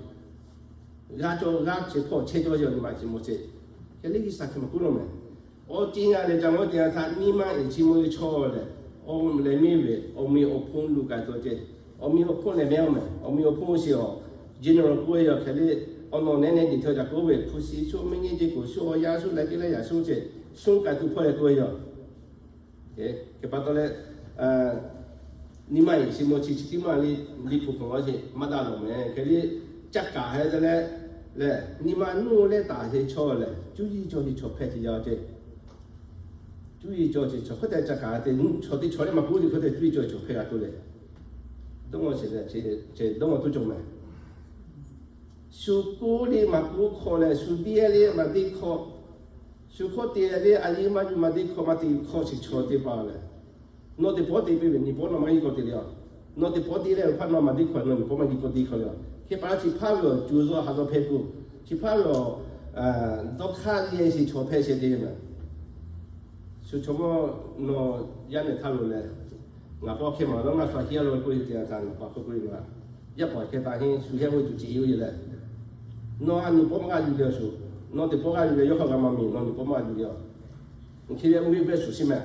G'aˇ cawˇ g'aˇ chi hkawˇ chehˇ cawˇ sheˍ yaˇ nyi ma iˍ chi mvuh chi. Hk'e liˇ G'uiˬsha hk'e maˇ k'oˆ law mehˍ. Awˬ ceˇ ngaˬ lehˬ, ca mawˇ te a htaˇ nyi ma eˍ chi mawˇ ve chaw lehˬ, awˬ lehˬ miˇ ve awˬ meh awˬ hponˇ luˬ k'ai tuˬ ceˇ. Awˬ meh awˬ hponˇ lehˬ mehˉ awˬ meh, awˬ meh awˬ hponˇ sheˍ awˬ, general k'oˆ ve yoˬ. Hk'e le, awˬ nawˬ nehˉ nehˉ teˇ htaˇ ca k'oˆ ve, hpu shi shu, mehˆ nyi jeˇ k'oˍ shu, awˬ yanˇ shu, laiˉ piˇ laiˉ yaꞈ shu ceˇ, shu k'ai tuˬ hpawˇ leh k'oˆ ve yoˬ. Hk'e pa taw leh, nyi ma eˍ chi mawˇ chi chi tiˉ maˇ le, liꞈ hpu hk'aw lo sheˍ maˇ daꞈ lawˬ mehˍ. Hk'e le, ca kaˍ heh te leh, lehˬ nyi ma nuˇ leh taˍ sheˍ chaw lehˬ, cuˇ yiˍ cawˬ sheˍ chaw hpehꞈ sheˍ yaˇ ceˇ. Cuˇ yiˍ cawˬ sheˍ chaw hk'oˆ te ca kaˍ te, chaw teˇ chaw leh maˇ k'oˆ te hk'oˆ te cuˇ yiˍ cawˬ chaw hpehꞈ g'a tuˬ leh, dawˇ mawˇ sheˍ leh, dawˇ mawˇ tuˬ cawˬ mehˍ. Shu k'oˆ le maˇ k'oˆ hk'aw leh, shu biˇ le maˇ biˇ hk'aw, shu hk'oˆ te le a yiˇ maˇ yuˬ maˇ biˇ hk'aw, maˇ te hk'aw sheˍ chaw teˇ hpaˍ lehˬ, nawˬ teˇ pawˆ te piˇ ve, nyi pawˆ nawˬ maˇ yiˇ k'awꞈ te le a. Nawˬ teˇ pawˆ te leh awˬ hpaˇ nawˬ maˇ te hk'aw, nawˬ nyi pawˆ maˇ yiˇ k'awꞈ te hk'aw le a. Hk'e pa taw chi hpaˇ ve awˬ cuˬ zuhˆ haˍ zaw hpehˇ tuˬ, chi hpaˇ ve awˬ dawˇ hk'aˇ le sheˍ chaw hpehˇ sheˍ te ve mehˍ. Shu chaw mawˇ nawˬ yaˇ nehˬ htaˇ lo leh, ngaˬ pawˇ hk'e maˬ dawˇ ngaˇ shu a hiˉ a lo k'oˆ ve te a htaˇ, ngaˬ pa hk'oˆ k'oˆ ve maˬ, yaˇ paˍ hk'e taˍ heˆ, shu hehˉ ve tuˬ ce yoˬ leh, nawˬ a nyi pawˆ maˇ g'a yuˬ le a shu, nawˬ teˇ pawˆ g'a yuˬ leh yawˇ hk'aˇ g'a maˇ miˬ, nawˬ nyi pawˆ maˇ g'a yuˬ le a. Hk'e ve oˇ ve hpehꞈ shuˍ sheˍ mehˍ.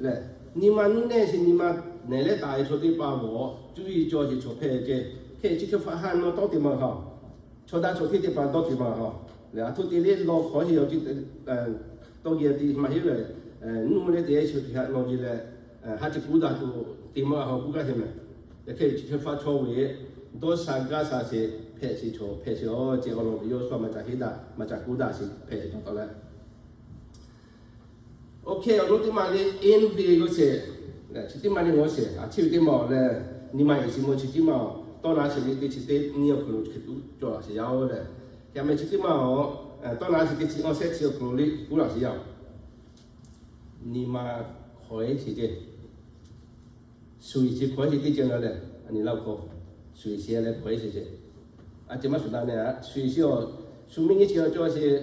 Lehˬ, nyi ma nuˇ nehˆ sheˍ, nyi ma nehˬ leh taˍ ve chaw teˇ hpaˍ g'awˬ cuˇ yiˍ cawˬ sheˍ chaw hpehˇ ceˇ. Hk'e chi hk'e hpaˇ ha nawˬ tawˇ te maˇ haw. Chaw daꞈ chaw hteˇ teˇ hpaˍ dawˇ te maˇ haw. Lehˬ, a htoꞈ te le law hk'awꞈ sheˍ yaˇ, tawˇ geh te maˇ heˆ lehˬ, nuˇ leh te sheˍ hk'e ha nawˬ jeˬ leh, ha chi kuˇ daꞈ tuˬ te maˇ haw kuˇ gaˇ sheˍ mehˍ. Yaꞈ hk'e chi hk'e hpaˇ chaw ve dawˇ sha gaˇ sha sheˍ hpehꞈ sheˍ chaw hpehꞈ sheˍ a ceˇ. Awˬ lawn ve yawˇ shu maˇ ca heˆ daꞈ, maˇ ca kuˇ daꞈ sheˍ hpehꞈ sheˍ pa taw leh, oˇ hk'e awˬ nuˇ teˇ maˬ le, in ve g'awˇ sheˍ, chi teˇ maˬ le g'awˇ sheˍ, a chi ve teˇ maˬ awˬ leh, nyi ma eˍ chi mawˇ chi teˇ maˬ awˬ, tawˇ na sheˍ le teˇ chi teˇ nyi awˬ hk'aw lo hk'e tuˬ cawˬ laꞈ sheˍ yaˇ oˬ leh, hk'e a meh chi teˇ maˬ awˬ, tawˇ na sheˍ teˇ chi awˬ shehˆ chi awˬ hk'aw lo le kuˇ laꞈ sheˍ yaˇ oˬ. Nyi ma hk'awꞈ e sheˍ ceˇ. Shuˍ yeˬ chi hk'awꞈ e sheˍ teˇ ceuˬ na lehˬ, a nyi laˇ hk'aw, shuˍ yeˬ chi leh hk'awꞈ e sheˍ ceˇ. A ceh maˇ shuˍ daꞈ meh a, shuˍ yeˬ chi awˬ, shu mehˆ nyi chi awˬ cawˬ sheˍ,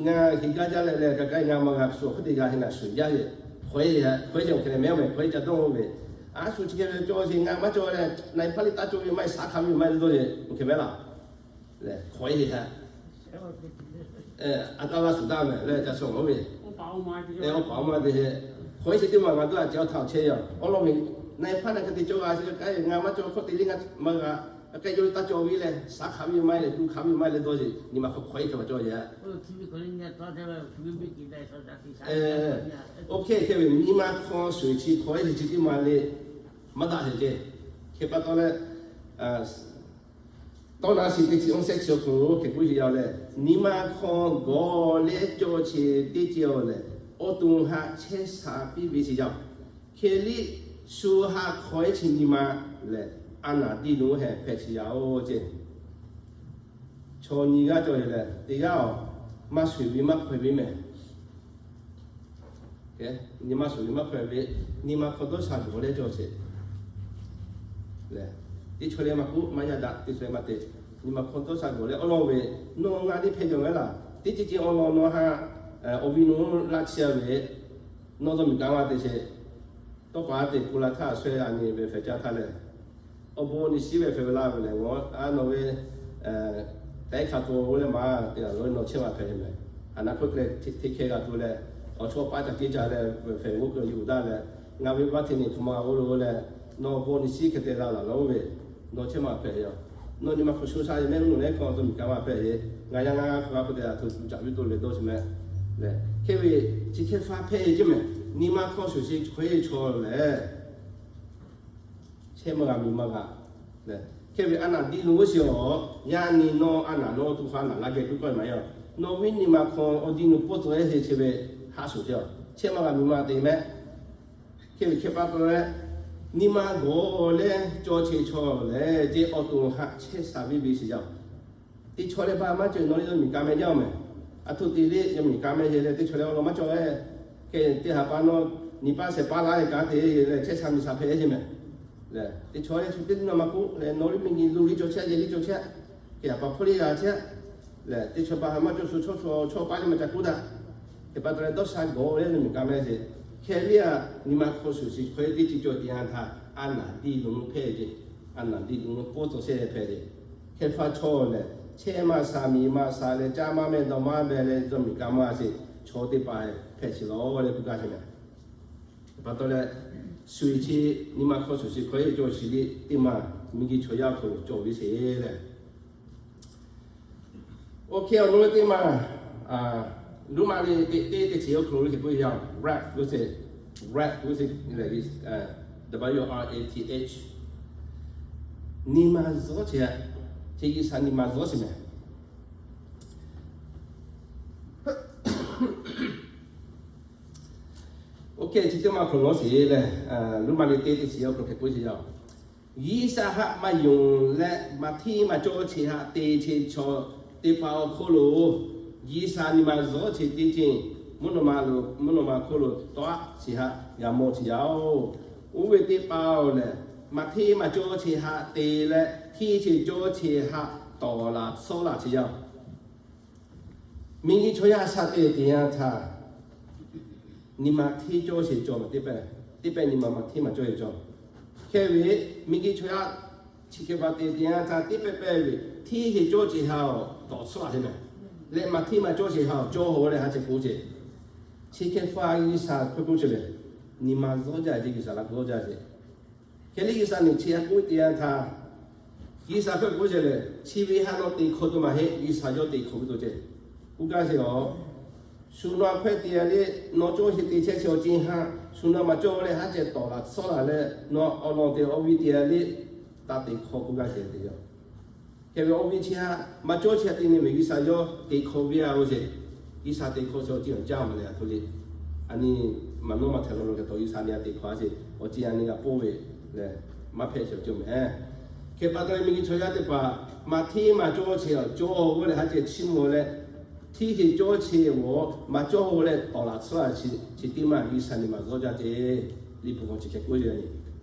ngaˬ heˍ gaˇ jaˇ leh leh ka kaˇ ngaˬ maˇ g'a shu awˬ hk'oˆ teˇ g'aˇ heˆ naˍ shuˍ jaˇ yeˬ. Hk'awꞈ e hk'awꞈ e sheˍ awˬ hk'e leh mehˉ mehˍ hk'awꞈ e ca dawˇ ve, a shu chi hk'e ve cawˬ sheˍ ngaˬ maˇ cawˬ leh na e hpaˇ le taˇ cawˬ ve maˇ e shaˉ hkanˍ ve maˇ le dawˇ sheˍ, oˇ hk'e mehˉ laˇ. Lehˬ hk'awꞈ e hk'e ha, a taˇ laˇ shuˍ daꞈ meh leh ca shaw mawˇ ve, lehˬ awˬ paˍ awˬ ma te hk'awꞈ e sheˍ teˇ maˬ ngaˬ dawˇ a ceh awˬ htaꞈ awˬ chehˇ yaˇ. Awˬ lawn ve na e hpaˇ na hk'e te cawˬ g'a sheˍ, ka kaˇ ngaˬ maˇ cawˬ hk'oˆ te le ngaˬ maˇ g'a, ka kaˇ yawˇ le taˇ cawˬ ve leh shaˉ hkanˍ ve maˇ e leh tu hkanˍ ve maˇ e leh dawˇ sheˍ, nyi ma hk'aw hk'awꞈ e hk'e maˇ cawˬ yaˇ. Oˇ hk'e hk'e ve nyi ma hk'aw shuˍ yeˬ chi hk'awꞈ e sheˍ chi teˇ maˬ le, maˇ daꞈ sheˍ ceˇ. Hk'e pa taw leh, tawˇ na sheˍ teˇ chi awˬ shehˆ chi awˬ hk'aw lo hk'e k'oˆ sheˍ yaˇ leh, nyi ma hk'aw g'awˬ leh cawˬ sheˍ teˇ ceuˬ awˬ lehˬ, awˬ to haꞈ chehˇ sha piˇ ve sheˍ yaˇ. Hk'e liˇ shu haꞈ hk'awꞈ e chi nyi ma lehˬ, a naˍ diˇ lo hehꞈ hpehꞈ sheˍ yaˇ oˬ ceˇ. Chaw nyi g'aˇ cawˬ sheˍ lehˬ, teˇ g'aˇ awˬ maˇ shuˍ ve maˇ hk'awꞈ e ve mehˍ. Nyi ma shuˍ ve maˇ hk'awꞈ e ve, nyi ma hk'aw dawˇ sha gawˬ leh cawˬ sheˍ. Teˇ chaw leh maˇ k'oˆ maˇ yaˇ daꞈ, teˇ chaw leh maˇ te. Nyi ma hk'aw dawˇ sha gawˬ leh awˬ lawn ve, nawˬ ngaˬ teˇ hpehꞈ cawˬ mehˍ laˇ. Teˇ ceuˬ ceuˬ awˬ lawn nawˬ haꞈ awˬ viˉ nawˬ laˇ chi a ve, nawˬ dawˇ miˬ kaꞈ maˇ te sheˍ. Tawˇ pa te ku la htaˇ shawehˇ a nyi ve hpehꞈ caˇ htaˇ lehˬ, awˬ bon awˬ nyi shiˉ ve hpehꞈ ve laˇ ve lehˬ, ngaˬ a nawˬ ve tehˉ hk'a to oˇ leh maˇ te a lo nawˬ chehˇ maˇ hpehꞈ ve mehˍ. A naˍ hk'oˆ te leh teˇ hkeh g'a to leh, awˬ chawˇ paˉ ca teˇ ca leh hpehꞈ g'oˇ keu yuˬ daꞈ leh, ngaˬ ve vaˇ hteˇ nyi htoꞈ ma oˇ lo leh, nawˬ bon nyi shiˉ hk'e te la laˬ la oˇ ve, nawˬ chehˇ maˇ hpehꞈ ve yoˬ. Nawˬ nyi ma hk'aw sho sha ve mehˆ g'uˇ nawˬ lehˉ hk'aw dawˇ miˬ kaꞈ maˇ hpehꞈ ve, ngaˬ yaˇ ngaˇ g'aˇ hk'aw g'a hk'aw te a htoꞈ tuˬ caꞈ viˉ to leh dawˇ sheˍ mehˍ. Lehˬ hk'e ve chi hk'e hpaˇ hpehꞈ ve ceˇ mehˍ. Nyi ma hk'aw shuˍ sheˍ hk'awꞈ e chaw lehˬ, chehˇ maˇ g'a miˬ maˇ g'a. Hk'e ve a naˍ diˇ lo g'oˇ sheˍ awˬ, yaˇ nyi nawˬ a naˍ nawˬ to hk'a naˍ laˇ geh tuˬ kawˆ e maˇ yaˇ. Nawˬ viˉ nyi ma hk'aw awˬ diˇ nu pawˇ tcuh e sheˍ ve haꞈ shuˍ ceˇ, chehˇ maˇ g'a miˬ maˇ te mehˍ. Hk'e ve hk'e pa taw leh, nyi ma gawˬ leh cawˬ sheˍ chaw lehˬ, ceˇ awˬ to haꞈ chehˇ sha viˉ ve sheˍ yaˇ. Teˇ chaw leh ba maˇ cawˬ nawˬ le dawˇ miˬ kaꞈ meh jaˇ mehˍ. A htoꞈ te le dawˇ miˬ kaꞈ meh sheˍ leh teˇ chaw leh awˬ lawn maˇ cawˬ e. Hk'e teˇ haꞈ pa nawˬ nyi paˇ shehˍ paˇ laˇ e kaꞈ te leh chehˇ sha miˬ sha hpehꞈ e sheˍ mehˍ. Lehˬ teˇ chaw leh shu teˇ nyi ma k'oˆ lehˬ nawˬ le miˬ nyi lo le cawˬ chehˇ, yehˬ le cawˬ chehˇ. Hk'e a pa hpawˇ le g'a chehˇ. Lehˬ teˇ chaw ba ha maˇ cawˬ shu chaw chaw chaw paˇ le maˇ ca k'oˆ daꞈ. Hk'e pa taw leh dawˇ sha gawˬ leh dawˇ miˬ kaꞈ meh sheˍ. Hk'e le a, nyi ma hk'aw shuˍ sheˍ hk'awꞈ e teˇ ceuˬ cawˬ te yanˇ htaˇ, a naˍ diˇ lo hpehꞈ ceˇ. A naˍ diˇ lo pawˇ tcuh sheˍ hpehꞈ ceˇ. Hk'e hpaˇ chaw lehˬ, chehˇ maˇ sha miˬ maˇ sha leh caˇ maˇ meh dawˬ maˇ meh leh dawˇ miˬ kaꞈ maˇ sheˍ. chaw teˇ hpaˍ hpehꞈ sheˍ laˬ leh k'oˆ gaˇ sheˍ mehˍ. Pa taw leh, shu chi nyi ma hk'aw shuˍ shiˍ hk'aw e cawˬ shiˍ le teˇ maˬ miˬguiˬ chaw yaˇ awˬ hk'aw lo cawˬ ve sheˍ lehˬ. Oˇ hk'e awˬ nu teˇ maˬ, Roˉmaꞈ liꞈ teˇ teˇ chi awˬ hk'aw lo hk'e k'oˆ ve yoˬ. Wrath g'uˇ suhˍ, wrath g'uˇ suhˍ lehˬ, W R A T H, nyi ma zuhˉ chi, chi G'uiˬsha nyi ma zuhˉ chi mehˍ. Oˇ hk'e chi teˇ maˬ hk'aw lo sheˍ lehˬ, Roˉmaꞈ liꞈ teˇ teˇ chi awˬ hk'aw lo hk'e k'oˆ sheˍ yoˬ. G'uiˬsha haꞈ maˇ yonˍ leh maˇ hteˇ maˇ cawˇ chi haꞈ te chehˇ chaw teˇ hpaˍ awˬ hk'oˆ lo, G'uiˬsha nyi ma zuhˉ chi teˇ ceuˬ mvuhˇ naw ma lo, mvuhˇ naw ma hk'oˆ lo tawˆ a chi haꞈ g'a mawˬ chi yaˇ oˬ. Oˇ ve teˇ hpaˍ-oˬ lehˬ, maˇ hteˇ maˇ cawˇ chi haꞈ te leh hteˇ chi cawˇ chi haꞈ tawˍ laˬ suhˉ laˬ chi yaˇ oˬ. Miˬguiˬ chaw yaˇ sha te teˇ yanˇ htaˇ, nyi ma hteˇ cawˇ sheˍ cawˬ mehˍ teˇ pehˍ, teˇ pehˍ nyi ma maˇ hteˇ maˇ cawˇ sheˍ cawˬ. Hk'e ve, miˬguiˬ chaw yaˇ chi hk'e pa te teˇ yanˇ htaˇ teˇ pehˍ pehˍ ve hteˇ sheˍ cawˇ sheˍ haꞈ awˬ tawˍ suhˉ laˬ sheˍ mehˍ. Leh maˇ hteˇ maˇ cawˇ sheˍ haꞈ awˬ cawˇ haw leh haꞈ chehˇ k'oˆ sheˍ. Chi hk'e hpaˇ G'uiˬsha hk'e k'oˆ sheˍ lehˬ, nyi ma zuhˉ jaˇ ve G'uiˬsha laꞈ zuhˉ jaˇ sheˍ. Hk'e le G'uiˬsha nyi chi haꞈ k'oˆ teˇ yanˇ htaˇ, G'uiˬsha hk'e k'oˆ sheˍ lehˬ, chi ve haꞈ nawˬ te hk'awꞈ tuˬ maˇ heˆ, G'uiˬsha yawˇ te hk'awꞈ ve tuˬ ceh. K'oˆ gaˇ sheˍ aˬ. Shu nawˬ hk'e te a le, nawˬ cawˇ sheˍ te chehˇ chi awˬ ceuˬ haꞈ, shu nawˬ maˇ cawˇ leh haꞈ ceh tawˍ laˬ suhˉ laˬ leh, nawˬ awˬ lawn te awˬ viˉ te a le, taˇ te hk'awꞈ k'oˆ gaˇ sheˍ te yaˇ. Hk'e ve awˬ viˉ chi haꞈ maˇ cawˇ chi haꞈ te nyi ve G'uiˬsha yawˇ te hk'awꞈ ve a oˇ sheˍ. G'uiˬsha te hk'awꞈ chi awˬ ceuˬ awˬ jaˇ maˇ leh a htoꞈ le. A nyi maˇ nawˉ maˇ htaꞈ lo lo kaꞈ tawˍ G'uiˬsha nyi a te hk'awꞈ a sheˍ, awˬ ceuˬ a nyi g'a poˆ ve lehˬ, maˇ hpehꞈ sheˍ awˬ ceuˬ mehˍ. Hk'e pa taw leh miˬguiˬ chaw yaˇ teˇ hpaˍ maˇ hteˇ maˇ cawˇ chi awˬ cawˇ g'uˇ leh haꞈ ceh chiˇ mvuh leh, hteˇ sheˍ cawˇ chi awˬ maˇ cawˇ g'uˇ leh tawˍ laˬ suhˉ laˬ chi, chi teˇ maˬ G'uiˬsha nyi ma zuhˉ jaˇ ceh. Liꞈ hpu hk'aw chi hk'e k'oˆ ve a nyi.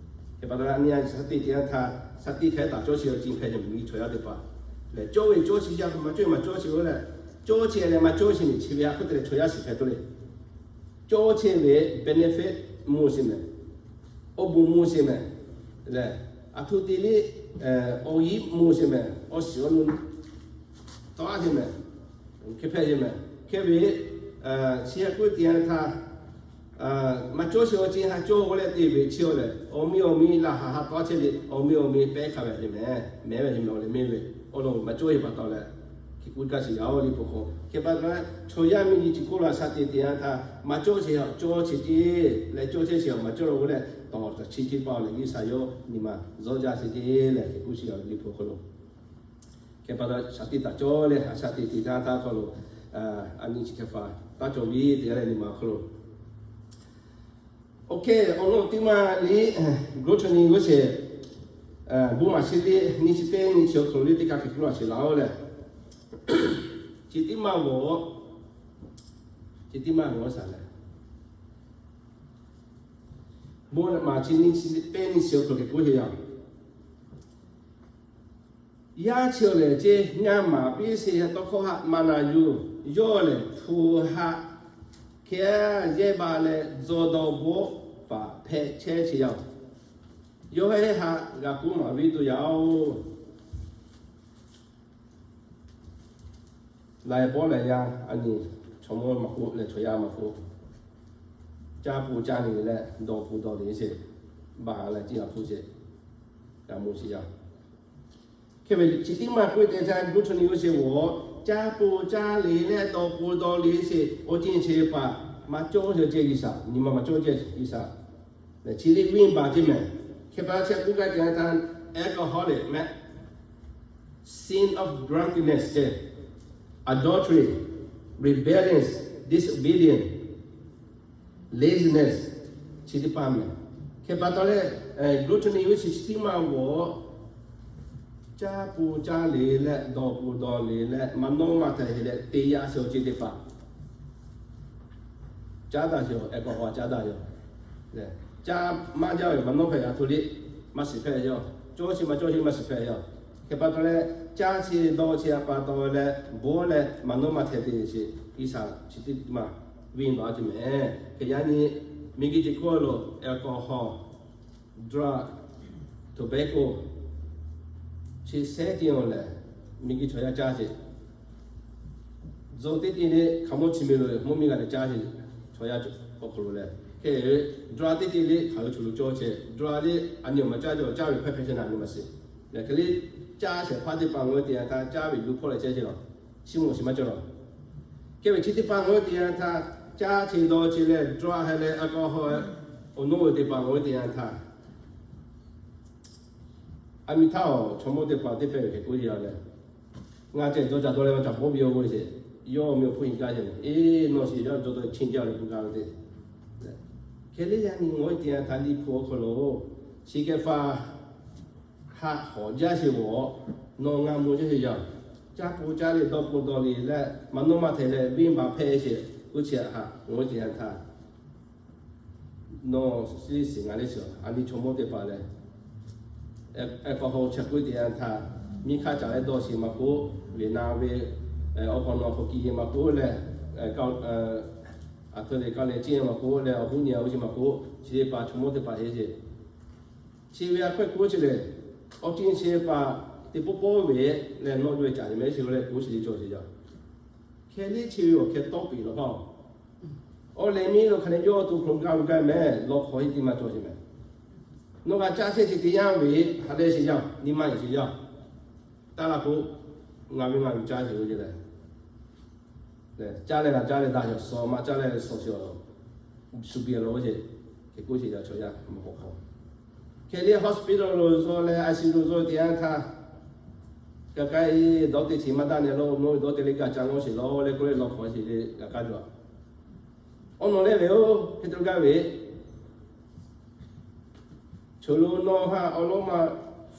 Hk'e pa taw leh a nyi a shaˉ teˇ teˇ yanˇ htaˇ shaˉ teˇ hk'e taˍ cawˇ sheˍ awˬ ceuˬ hpehꞈ ve miˬguiˬ chaw yaˇ teˇ hpaˍ lehˬ, cawˇ ve cawˇ chi yaˇ maˇ cawˇ ve maˇ cawˇ chi g'uˇ leh, cawˇ chi leh maˇ cawˇ chi nyi chi ve a hk'oˆ te leh chaw yaˇ shiˍ hpehꞈ tuˬ le. Cawˇ chi ve benefit mvuh sheˍ mehˍ. Awˬ bon mvuh sheˍ mehˍ. Lehˬ, a htoꞈ te le, awˬ yiˉ mvuh sheˍ mehˍ. Awˬ shiˍ awˬ nu tawˆ a sheˍ mehˍ. Hk'e hpehꞈ sheˍ mehˍ. Hk'e ve, chi haꞈ k'oˆ teˇ yanˇ htaˇ, maˇ cawˇ sheˍ awˬ ceuˬ haꞈ cawˇ g'uˇ leh te ve chi awˬ lehˬ, awˬ miˇ awˬ miˇ laꞈ haˍ haꞈ tawˆ chehˇ le, awˬ miˇ awˬ miˇ pehˇ hk'a ve a sheˍ mehˍ. Mehˍ ve a sheˍ mehˍ awˬ lehˬ mehˍ ve, awˬ lawn maˇ cawˇ sheˍ pa taw leh, hk'e k'oˆ gaˇ sheˍ yaˇ oˬ Liꞈ hpu hk'aw. Hk'e pa taw leh chaw yaˇ miˇ nyi chi hk'oˆ lo a shaˉ teˇ teˇ yanˇ htaˇ maˇ cawˇ sheˍ haꞈ cawˇ chi ceh, leh cawˇ chehˇ sheˍ haꞈ maˇ cawˇ g'uˇ leh tawˍ chi teˇ hpaˍ awˬ lehˬ G'uiˬsha yawˇ nyi ma zuhˉ jaˇ chi ceh leh hk'e k'oˆ sheˍ yaˇ Liꞈ hpu hk'aw lo. Hk'e pa taw shaˉ teˇ taˍ cawˇ leh a shaˉ teˇ teˇ htaˇ htaˇ hk'aw lo, a nyi chi hk'e hpaˍ taˇ cawˬ ve teˇ g'aˇ leh nyi ma hk'aw lo. Oˇ hk'e awˬ lawn teˇ maˬ le, gluttony g'uˇ sheˍ, bon maˍ chi le, nyi chi teˇ nyi chi awˬ hk'aw lo le teˇ kaꞈ hk'e k'oˆ laˇ sheˍ laˇ oˬ lehˬ, chi teˇ maˬ g'awˬ, chi teˇ maˬ g'awˬ shaˍ lehˬ, bon maˍ chi nyi chi teˇ nyi chi awˬ hk'aw lo hk'e k'oˆ sheˍ yaˇ. Yaˇ chi awˬ lehˬ ceh, ngaˇ maˍ piˇ sheˍ tawˇ hkawˇ haꞈ maˇ na yuˬ. Yawˇ lehˬ hpu haꞈ hkeh yehˇ ba leh, dzaw dawˬ bawˆ paˍ hpehꞈ chehˇ chi yaˇ oˬ. Yawˇ heˆ haꞈ g'a kuˉ maˍ viˉ tuˬ yaˇ oˬ. Laiˬ bawˆ laiˬ yaˇ a nyi, chaw mawˇ maˇ k'oˆ leh chaw yaˇ maˇ k'oˆ, caˇ po caˇ le leh dawˬ po dawˬ le sheˍ, baˬ leh ciˇ g'a hpu sheˍ, g'a mawˬ sheˍ yaˇ. Hk'e ve chi teˇ maˬ k'oˆ ve teˇ yanˇ htaˇ gluttony g'uˇ sheˍ g'awˬ, caˇ po caˇ le leh dawˬ po dawˬ le sheˍ, awˬ ceuˬ chi paˍ maˇ cawˇ sheˍ ceh G'uiˬsha, nyi ma maˇ cawˇ ceh G'uiˬsha. Chi le viˇ baˬ ceh mehˍ. Hk'e pa taw chi k'oˆ gaˇ teˇ yanˇ htaˇ alcoholic mehˍ, sin of drunkenness ceh, adultery, rebellion, disobedience, laziness, chi teˇ hpaˍ mehˍ. Hk'e pa taw leh, gluttony g'uˇ sheˍ chi teˇ maˬ g'awˬ, caˇ po caˇ le leh dawˬ po dawˬ le leh maˇ nawˇ maˇ htaiˍ heˍ leh te yaˇ sheˍ awˬ ceuˬ teˇ hpaˍ, caˉ daꞈ sheˍ, alcohol caˉ daꞈ yoˬ. Caˇ maˇ jaˇ ve maˇ nawˇ hpehꞈ a htoꞈ le, maˇ shiˍ hpehꞈ yoˬ. Cawˇ chi maˇ cawˇ chi maˇ shiˍ hpehꞈ yoˬ. Hk'e pa taw leh, caˇ chi dawˇ chi a pa taw leh bawˆ leh maˇ nawˇ maˇ htaiˍ te sheˍ, G'uiˬsha chi teˇ maˬ viˇ baˬ ceh mehˍ. Hk'e yaˇ nyi, miˬguiˬ chi hk'oˆ lo alcohol, drug, tobacco, chi sehˉ teˇ awˬ lehˬ, miˬguiˬ chaw yaˇ caˇ sheˍ. Zuhꞈ teˇ te le hkaoˍmonˇ chi miˬ lo mvuhˇ miˬ g'a leh caˇ ve chaw yaˇ awˬ hk'aw lo leh, hk'e dawˇ laˇ teˇ te le hk'aˬ hui choˬ lo cawˇ chehˇ dawˇ laˇ le, a nyi awˬ maˍ caˇ cawˬ caˇ ve hkawˇ hpehꞈ chehˇ na nyi ma shiˍ. Hk'e le caˇ shehˍ hpaˇ teˇ hpaˍ ngaˬ hui te yanˇ htaˇ caˇ ve yuˬ hpawˇ leh chehˇ chehˇ law, chi mvuhˇ shiˍ maˇ cawˬ law. Hk'e ve chi teˇ hpaˍ ngaˬ hui te yanˇ htaˇ caˇ chehˇ dawˇ chehˇ leh dawˇ laˇ leh alcohol awˬ nawˉ ve teˇ hpaˍ ngaˬ hui te yanˇ htaˇ, a miˬ htaˇ awˬ chaw mawˇ teˇ hpaˍ teˇ pehˇ ve hk'e k'oˆ ve yoˬ leh, ngaˬ ceh dawˇ caˇ dawˇ leh maˇ caˇ bawˆ ve yoˬ k'oˆ ve sheˍ. Yawˇ awˬ meh awˬ hpfuhˇ hinˍ gaˇ yehˬ, eˬ, nawˬ shiˍ yawˇ dawˇ dawˇ chehˇ jaˇ leh k'oˆ gaˇ ve teˇ. Hk'e le yaˇ nyi ngaˬ hui te yanˇ htaˇ Liꞈ hpu awˬ hk'aw lo chi hk'e hpaˇ haꞈ hawˍ jaˇ sheˍ g'awˬ, nawˬ ngaˬ mawˬ jaˇ sheˍ yaˇ, caˇ po caˇ le dawˇ po dawˇ le leh maˇ nawˇ maˇ htehꞈ leh venˇ baˬ hpehˇ sheˍ k'oˆ chi htaꞈ ngaˬ hui te yanˇ htaˇ nawˬ shiˍ ngaˬ le shiˍ, a nyi chaw mawˇ teˇ hpaˍ lehˬ, alcohol chi k'oˆ te yanˇ htaˇ, miˇ hk'aˇ caˍ leh dawˇ sheˍ maˇ k'oˆ, Vietnam ve awˬ hk'awꞈ nawˬ awˬ hk'aw kiˇ maˇ k'oˆ leh, aˬ htoꞈ le kaˇ leh ciˇ maˇ k'oˆ leh awˬ hoˉ nyi a oˇ chi maˇ k'oˆ, chi teˇ hpaˍ chaw mawˇ teˇ hpaˍ heˆ sheˍ. Chi ve a hkawˇ k'oˆ chi lehˬ, awˬ ceuˬ chi teˇ hpaˍ teˇ pawˆ pawˆ ve leh nawˬ ve caˍ ve mehˍ sheˍ leh k'oˆ chi le cawˬ sheˍ yaˇ. Hk'e le chi ve awˬ hk'e tawˆ piˍ law hk'aˇ, awˬ lehˬ miˇ lo hk'a leh yawˇ to hk'aw gaˇ ve gaˇ mehˍ law hk'aw heˆ teˇ maˇ cawˬ sheˍ mehˍ. Nawˬ g'a caˇ chehˇ chi teˇ yanˇ ve hk'a leh sheˍ yaˇ, nyi ma yeˬ sheˍ yaˇ. Taˇ laˇ k'o, ngaˬ ve ngaˬ ve caˇ sheˍ ve le. Caˇ leh g'a caˇ leh daꞈ yaw suhˍ maˇ caˇ leh suhˍ sheˍ, shu biˇ lo sheˍ, hk'e k'oˆ sheˍ yaˇ chaw yaˇ mawˬ k'o hk'aw. Hk'e le hospital lo zuhꞈ leh I C U lo zuhꞈ te yanˇ htaˇ, kaꞈ k'ai dawˇ te chi maˇ daꞈ nehˬ lo, nawˬ ve dawˇ te le g'a caˇ ngaw sheˍ law leh k'oˆ leh law hk'aw sheˍ le g'a kaˇ jaw. Awˬ nawˬ leh ve oˬ hk'e te g'a ve, choˬ lo nawˬ haꞈ awˬ lawn ma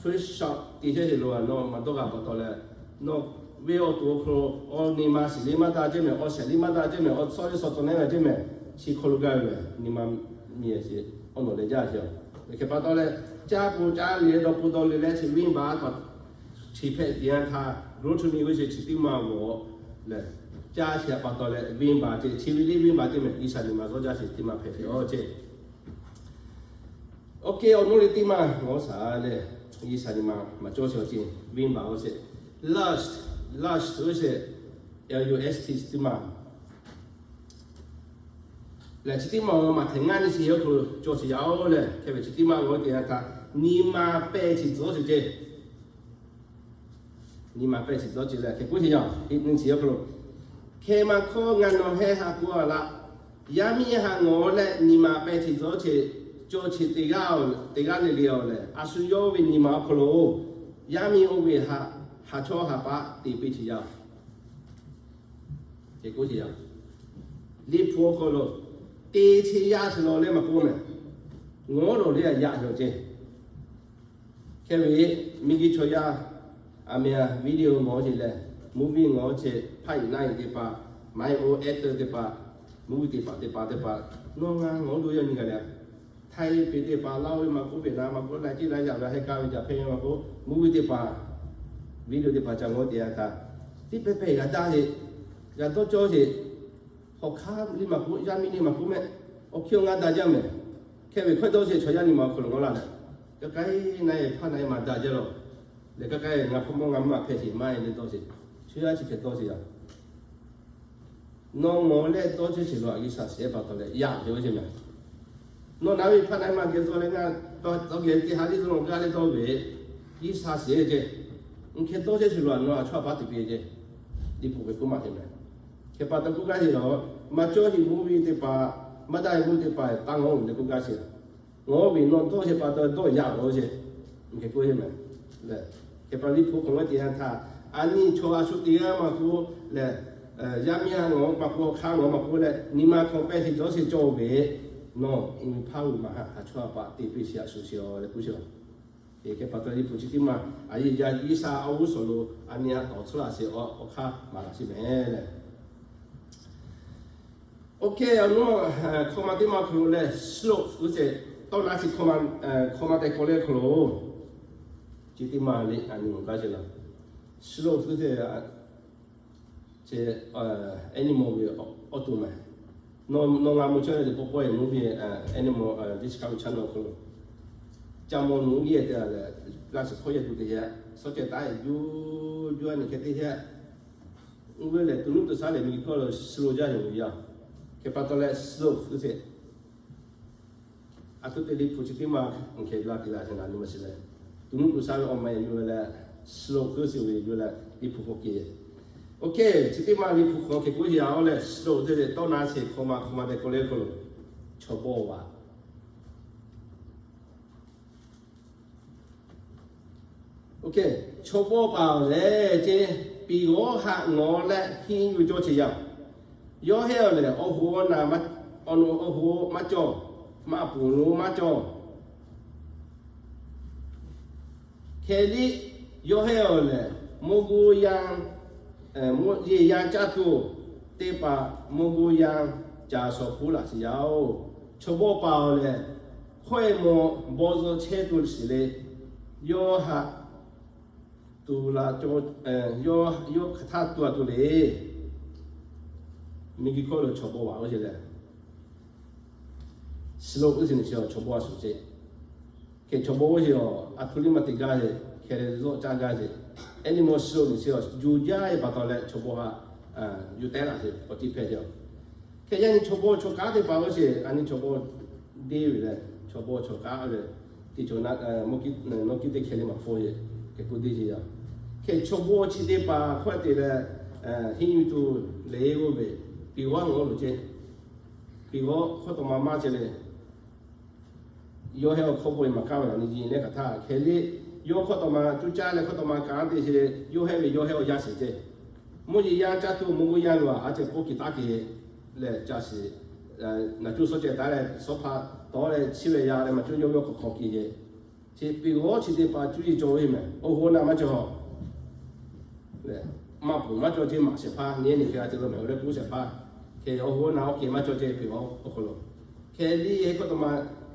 first shot te chehˇ sheˍ lo a nawˬ maˇ dawˇ g'a pa taw leh, nawˬ ve awˬ to awˬ hk'aw lo awˬ nyi ma shiˍ le maˇ daꞈ cehˇ mehˍ, awˬ shehˍ le maˇ daꞈ cehˇ mehˍ, awˬ tcuhˇ le suhˍ tawˍ neˇ g'a cehˇ mehˍ, chi hk'aw lo gaˇ ve nyi ma miˬ yeˬ sheˍ, awˬ nawˬ leh jaˇ sheˍ. Hk'e pa taw leh, caˇ po caˇ le dawˇ po dawˇ le leh chi venˇ baˬ pa chi hpehꞈ te yanˇ htaˇ, grow to me ve sheˍ chi teˇ maˇ g'awˬ leh, caˇ sheˍ pa taw leh venˇ baˬ ceh chi ve le venˇ baˬ ceh mehˍ, G'uiˬsha nyi ma zuhˇ jaˇ sheˍ teˇ maˇ hpehꞈ sheˍ awˬ ceh. Oˇ hk'e awˬ nawˉ le teˇ maˇ g'awˬ shaˍ leh, G'uiˬsha nyi ma maˇ cawˇ sheˍ awˬ ceh, venˇ baˬ awˬ ceh, lust, lust ve sheˍ, L U S T chi teˇ maˇ lehˬ chi teˇ maˇ maˇ hteꞈ ngaˇ nyi chi yawˇ hk'aw lo cawˬ sheˍ yaˇ oˬ lehˬ, hk'e ve chi teˇ maˇ g'awˬ te yanˇ htaˇ, nyi ma pehˇ chi tcuhˉ sheˍ ceh. Nyi ma pehˇ chi tcuhˉ ceh leh hk'e k'oˆ sheˍ yaˇ, nyi chi yawˇ hk'aw lo, hk'e maˇ hkawˇ ngaˬ nawˬ heh haꞈ k'oˆ a laˇ. Yaˇ miˇ haꞈ ngawˬ leh nyi ma pehˇ chi tcuhˉ ceh, cawˬ chi teˇ g'aˇ le le awˬ lehˬ, a shu yawˇ ve nyi ma awˬ hk'aw lo yaˇ miˇ oˇ ve haꞈ, haꞈ chawˇ haꞈ paˆ te piˇ chi yaˇ. Hk'e k'oˆ sheˍ yaˇ. Liꞈ hpu awˬ hk'aw lo, te chi yaˇ sheˍ law leh maˇ k'oˆ mehˍ. Ngawˬ lawˬ le a yaꞈ yaw ceh. Hk'e ve, miˬguiˬ chaw yaˇ, a meh a video ngawˬ ceh leh, movie ngawˬ ceh, hpaˇ iˍ naˆ iˍ teˇ hpaˍ, maˇ heˆ oˇ actor teˇ hpaˍ, movie teˇ hpaˍ teˇ hpaˍ teˇ hpaˍ, nawˬ ngaˬ ngawˬ lo yaˇ nyi gaˬ le a. Htaiˇ ve teˇ hpaˍ, Laˇ ve maˇ k'oˆ, Vietnam maˇ k'oˆ, Nigeria ve a heh kaˇ ve Japan maˇ k'oˆ, movie teˇ hpaˍ, video teˇ hpaˍ ca ngawˬ te yanˇ htaˇ, teˇ pehˇ pehˇ g'a daˇ le, g'a dawˇ cawˇ sheˍ. Hawˬ hk'aˇ le maˇ k'oˆ, yaˇ miˇ le maˇ k'oˆ mehˍ, awˬ hkiˇ awˬ ngaˇ daꞈ jaˇ mehˍ. Hk'e ve hkawˇ dawˇ sheˍ chaw yaˇ nyi ma awˬ hk'aw lo g'awˇ laˇ leh, kaꞈ k'ai na e hpaˇ na e maˇ daꞈ jaˇ lawˬ. Leh kaꞈ k'ai ngaˬ hpawˇ mawˇ ngaˬ mvuhˇ maˇ hpehˇ sheˍ maˇ e le dawˇ sheˍ. Chaw yaˇ chi hk'e dawˇ sheˍ yaˇ. Nawˬ ngawˬ leh dawˇ chehˇ sheˍ lo a G'uiˬsha shehˍ pa taw leh yaꞈ ve oˇ ceh mehˍ. Nawˬ na ve hpaˇ na e maˇ geh tawˇ leh ngaˬ tawˇ geh te ha le tawˇ nawˬ gaˇ leh dawˇ ve, G'uiˬsha shehˍ ceh. Hk'e dawˇ chehˇ sheˍ lo a nawˬ a chawˇ a paˉ te piˇ ceh. Liꞈ hpu ve k'oˆ maˇ te mehˍ. Hk'e pa taw k'oˆ gaˇ sheˍ lawˬ, maˇ cawˇ sheˍ movie teˇ hpaˍ, maˇ daꞈ e movie teˇ hpaˍ taˇ ngawˬ le k'oˆ gaˇ sheˍ. Ngawˬ ve nawˬ dawˇ sheˍ pa taw dawˇ yaꞈ ve oˇ ceh. Hk'e k'oˆ sheˍ mehˍ. Lehˬ, hk'e pa Liꞈ hpu hk'aw lo te yanˇ htaˇ, a nyi chaw a shu teˇ g'aˇ maˇ k'oˆ leh, yaˇ miˇ a ngawˬ maˇ k'oˆ, hk'aˇ ngawˬ maˇ k'oˆ leh, nyi ma hk'aw pehˇ sheˍ dawˇ sheˍ cawˇ ve, nawˬ i hpaˇ u maˇ haꞈ ha chawˇ a paˍ te piˇ sheˍ a shu sheˍ a leh k'oˆ sheˍ. Hk'e pa taw Liꞈ hpu chi teˇ maˇ a yeˇ yaˇ G'uiˬsha awˬ g'uˇ suhˍ lo a nyi a tawˍ tcuhˉ a sheˍ awˬ hk'aˇ maˍ laꞈ sheˍ mehˍ lehˬ. Oˇ hk'e awˬ nawˉ hkawˇ ma teˇ maˇ hk'aw lo lehˬ, sloth g'uˇ ceh, tawˇ naˉ chi hkawˇ ma tehꞈ k'awꞈ leh hk'aw lo, chi teˇ maˇ le a nyi mawˬ gaˇ sheˍ laˬ. Sloth g'uˇ ceh, animal ve awˬ to mehˍ. Nawˬ ngaˬ mawˬ chaweh teˇ pawˆ pawˆ e movie animal Discovery Channel hk'aw lo, ca mawˬ nawˬ g'uˇ yehˬ te leh, g'a shiˍ hkawˇ yehˬ tuˬ te yaˇ, suhˉ ceh taˉ e juˇ juˇ a nyi hk'e te yaˇ. Oˇ ve lehˬ, to nuˇ to shaˉ lehˬ, miˬguiˬ hkawˇ lo slow jaˇ yoˬ ve yaˇ. Hk'e pa taw leh slow hk'e te. A htoꞈ te Liꞈ hpu chi teˇ maˇ hk'e la te la te na ni ma shiˍ leh, to nuˇ to shaˉ ve awˬ ma yoˬ leh, slow hk'e shiˍ ve yoˬ leh Liꞈ hpu k'awꞈ kehˬ. Oˇ hk'e chi teˇ maˇ Liꞈ hpu hk'aw hk'e k'oˆ ve yaˇ leh, slow te te tawˇ na sheˍ hk'aw ma hk'aw ma te k'oˆ le k'oˆ lo, chaw bawˇ vaꞈ. Chaw bawˇ paˍ awˬ lehˬ ce, piˍ g'awˇ haꞈ ngawˬ leh henˇ yuˬ cawˇ ce yaˇ. Yawˇ hehˉ awˬ lehˬ, awˬ hoꞈ awˬ naˬ, awˬ hoꞈ maˇ cawˬ, maꞈ puˍ lo maˇ cawˬ. Hk'e liˇ yawˇ hehˉ awˬ lehˬ, mawˇ gu yanˇ, yehˬ yanˇ caˇ tuˬ teˇ hpaˍ mawˇ gu yanˇ ca shawˍ puˉ laꞈ sheˍ yaˇ oˬ. Chaw bawˇ paˍ awˬ lehˬ, hkawehˇ mawˬ bawˇ zuhˆ chehˇ tuˬ sheˍ le. Yawˇ haꞈ tuˬ la, yawˇ hk'aˬ htaˇ tuˬ a tuˬ le. Miˬguiˬ hkawˇ lo chaw bawˇ vaꞈ oˇ sheˍ leh, slow oˇ sheˍ neˬ chi chaw bawˇ a shuˍ ce. Hk'e chaw bawˇ oˇ sheˍ awˬ a htoꞈ liˇ maˇ te gaˇ sheˍ, hk'e leh zuhˆ caˇ gaˇ sheˍ. Anˇ ni mawˇ slow neˬ chi awˬ yuˬ jaˇ ve pa taw leh chaw bawˇ haꞈ yuˬ tehˉ laꞈ sheˍ, awˬ tiˇ hpehˇ ce. Hk'e yaˇ nyi chaw bawˇ chaw kaˉ teˇ hpaˍ oˇ sheˍ, a nyi chaw bawˇ deˇ ve leh, chaw bawˇ chaw kaˉ ve, teˇ chaw nawˇ kiˉ teˇ hkeh le maˍ hpfuhˇ ve, hk'e k'oˆ deˇ ce yaˇ. Hk'e chaw bawˇ chi teˇ hpaˍ hkawehˇ te leh, henˇ yuˬ tuˬ le oˇ ve, piˍ g'awˇ ngawˬ loˬ ce. Piˍ g'awˇ hkawˇ taw ma maˇ ce le. Yawˇ hehˉ awˬ hkawˇ bawˇ e maˍ kaˇ ve a nyi ji neˉ hk'aˬ htaˇ hk'e le, yawˇ hkawˇ taw ma cuˇ caˇ leh hkawˇ taw ma kanˉ te sheˍ le, yawˇ hehˉ ve yawˇ hehˉ awˬ yaˇ sheˍ ce. Mawˇ yehˬ yanˇ caˇ tuˬ mawˇ gu yanˇ lo a, a ceh pawˇ kiˬ taˉ kiˬ leh ca shiˍ, naˬ cuˇ suhˉ ceh taˉ leh suhˉ hpaˇ tawˉ leh chiˇ ve yaˇ leh maˬ cuˇ yawˇ ve awˬ hk'awꞈ hk'awꞈ kiˬ ce. Chi piˍ g'awˇ chi teˇ hpaˍ cuˇ yiˍ cawˬ ve mehˬ, awˬ hoꞈ awˬ naˬ maˇ cawˬ. Maꞈ puˍ maˇ cawˬ ce, maꞈ shehˍ hpaˇ nyi neˬ hk'e a te lo mehˬ, awˬ leh kuˉ shehˍ hpaˇ, hk'e awˬ hoꞈ awˬ naˬ awˬ kehˬ maˇ cawˬ ce piˍ g'awˇ awˬ hk'aw lo. Hk'e liˇ hkawˇ taw ma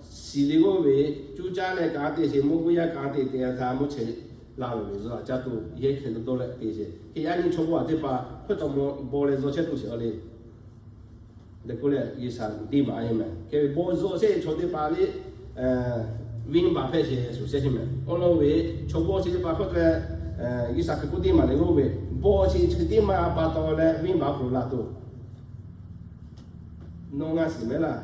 shiˍ le g'oˇ ve, cuˇ caˇ leh kanˉ te sheˍ, mawˇ gu yanˇ kanˉ te te a htaˇ mawˇ chehˇ la ve zuhꞈ caˇ tuˬ yehˇ hk'e dawˇ dawˇ leh te sheˍ. Hk'e yaˇ nyi chaw bawˇ a teˇ hpaˍ hkawˇ taw ma bawˇ leh zuhꞈ chehˇ tuˬ sheˍ a le. Leh k'oˆ leh G'uiˬsha deˇ maˍ a heˆ mehˬ. Hk'e ve bawˇ zuhꞈ chehˇ ve chaw teˇ hpaˍ le, venˇbaˆ hpehˇ sheˍ shuˍ shehˇ heˆ mehˬ. Awˬ lawn ve chaw bawˇ chi teˇ hpaˍ hkawˇ te, G'uiˬsha hk'e k'oˆ deˇ maˍ le g'oˇ ve, bawˇ chi chi teˇ maˍ pa taw leh venˇbaˆ hpfuhˍ la tuˬ. Nawˬ ngaˬ shiˍ mehˉ laˇ.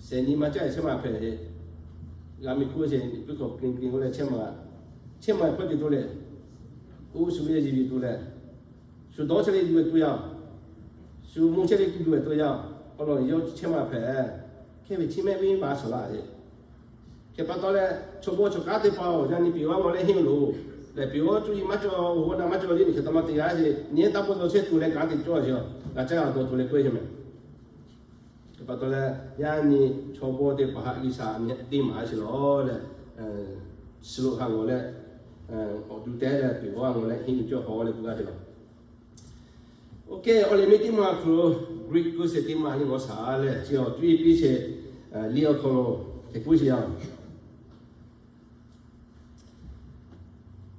Shehˍ nyi ma caˇ chehˇ ma hpehꞈ ve, g'a miˬ hkuˇ sheˍ puiˉ k'awꞈ k'lin k'lin k'oˆ leh chehˇ ma, chehˇ ma hpehꞈ te tuˬ leh, uˉ shu ve yehˬ yuˬ tuˬ leh, shu dawˇ chehˇ le yuˬ ve tuˬ yaˇ, shu mvuh chehˇ le yuˬ ve tuˬ yaˇ, awˬ lawn yawˇ chehˇ ma hpehꞈ. Hk'e ve chi mehˆ venˇbaˆ shawˍ laˇ ve. Hk'e pa taw leh chaw bawˇ chaw kaˉ teˇ hpaˍ awˬ yaˇ nyi piˍ g'awˇ ngawˬ leh henˇ loˬ. Lehˬ piˍ g'awˇ cuˇ yiˍ maˇ cawˬ, awˬ hoꞈ awˬ naˬ maˇ cawˬ le, hk'e taw ma te g'a sheˍ. Nyi taˇ pawˆ zuhꞈ chehˇ tuˬ leh kanˉ te cawˇ sheˍ, g'a caˇ g'a dawˬ tuˬ leh k'oˆ ve sheˍ mehˬ. Hk'e pa taw leh yaˇ nyi chaw bawˇ teˇ hpaˍ htaꞈ G'uiˬsha deˇ maˍ sheˍ lawˬ leh, shiˍ loꞈ haꞈ ngawˬ leh, awˬ tu tehˉ leh piˍ g'awˇ ngawˬ leh henˇ yuˬ cawˇ haw leh k'oˆ g'a sheˍ lawˬ. Oˇ hk'e awˬ lehˬ mehˆ teˇ maˇ hk'aw lo Greek kuˇ shehˍ teˇ maˇ nyi g'awˇ shaˍ leh chi awˬ cuˇ yiˍ piˇ sheˍ, liˇ awˬ hk'aw lo hk'e k'oˆ sheˍ yaˇ.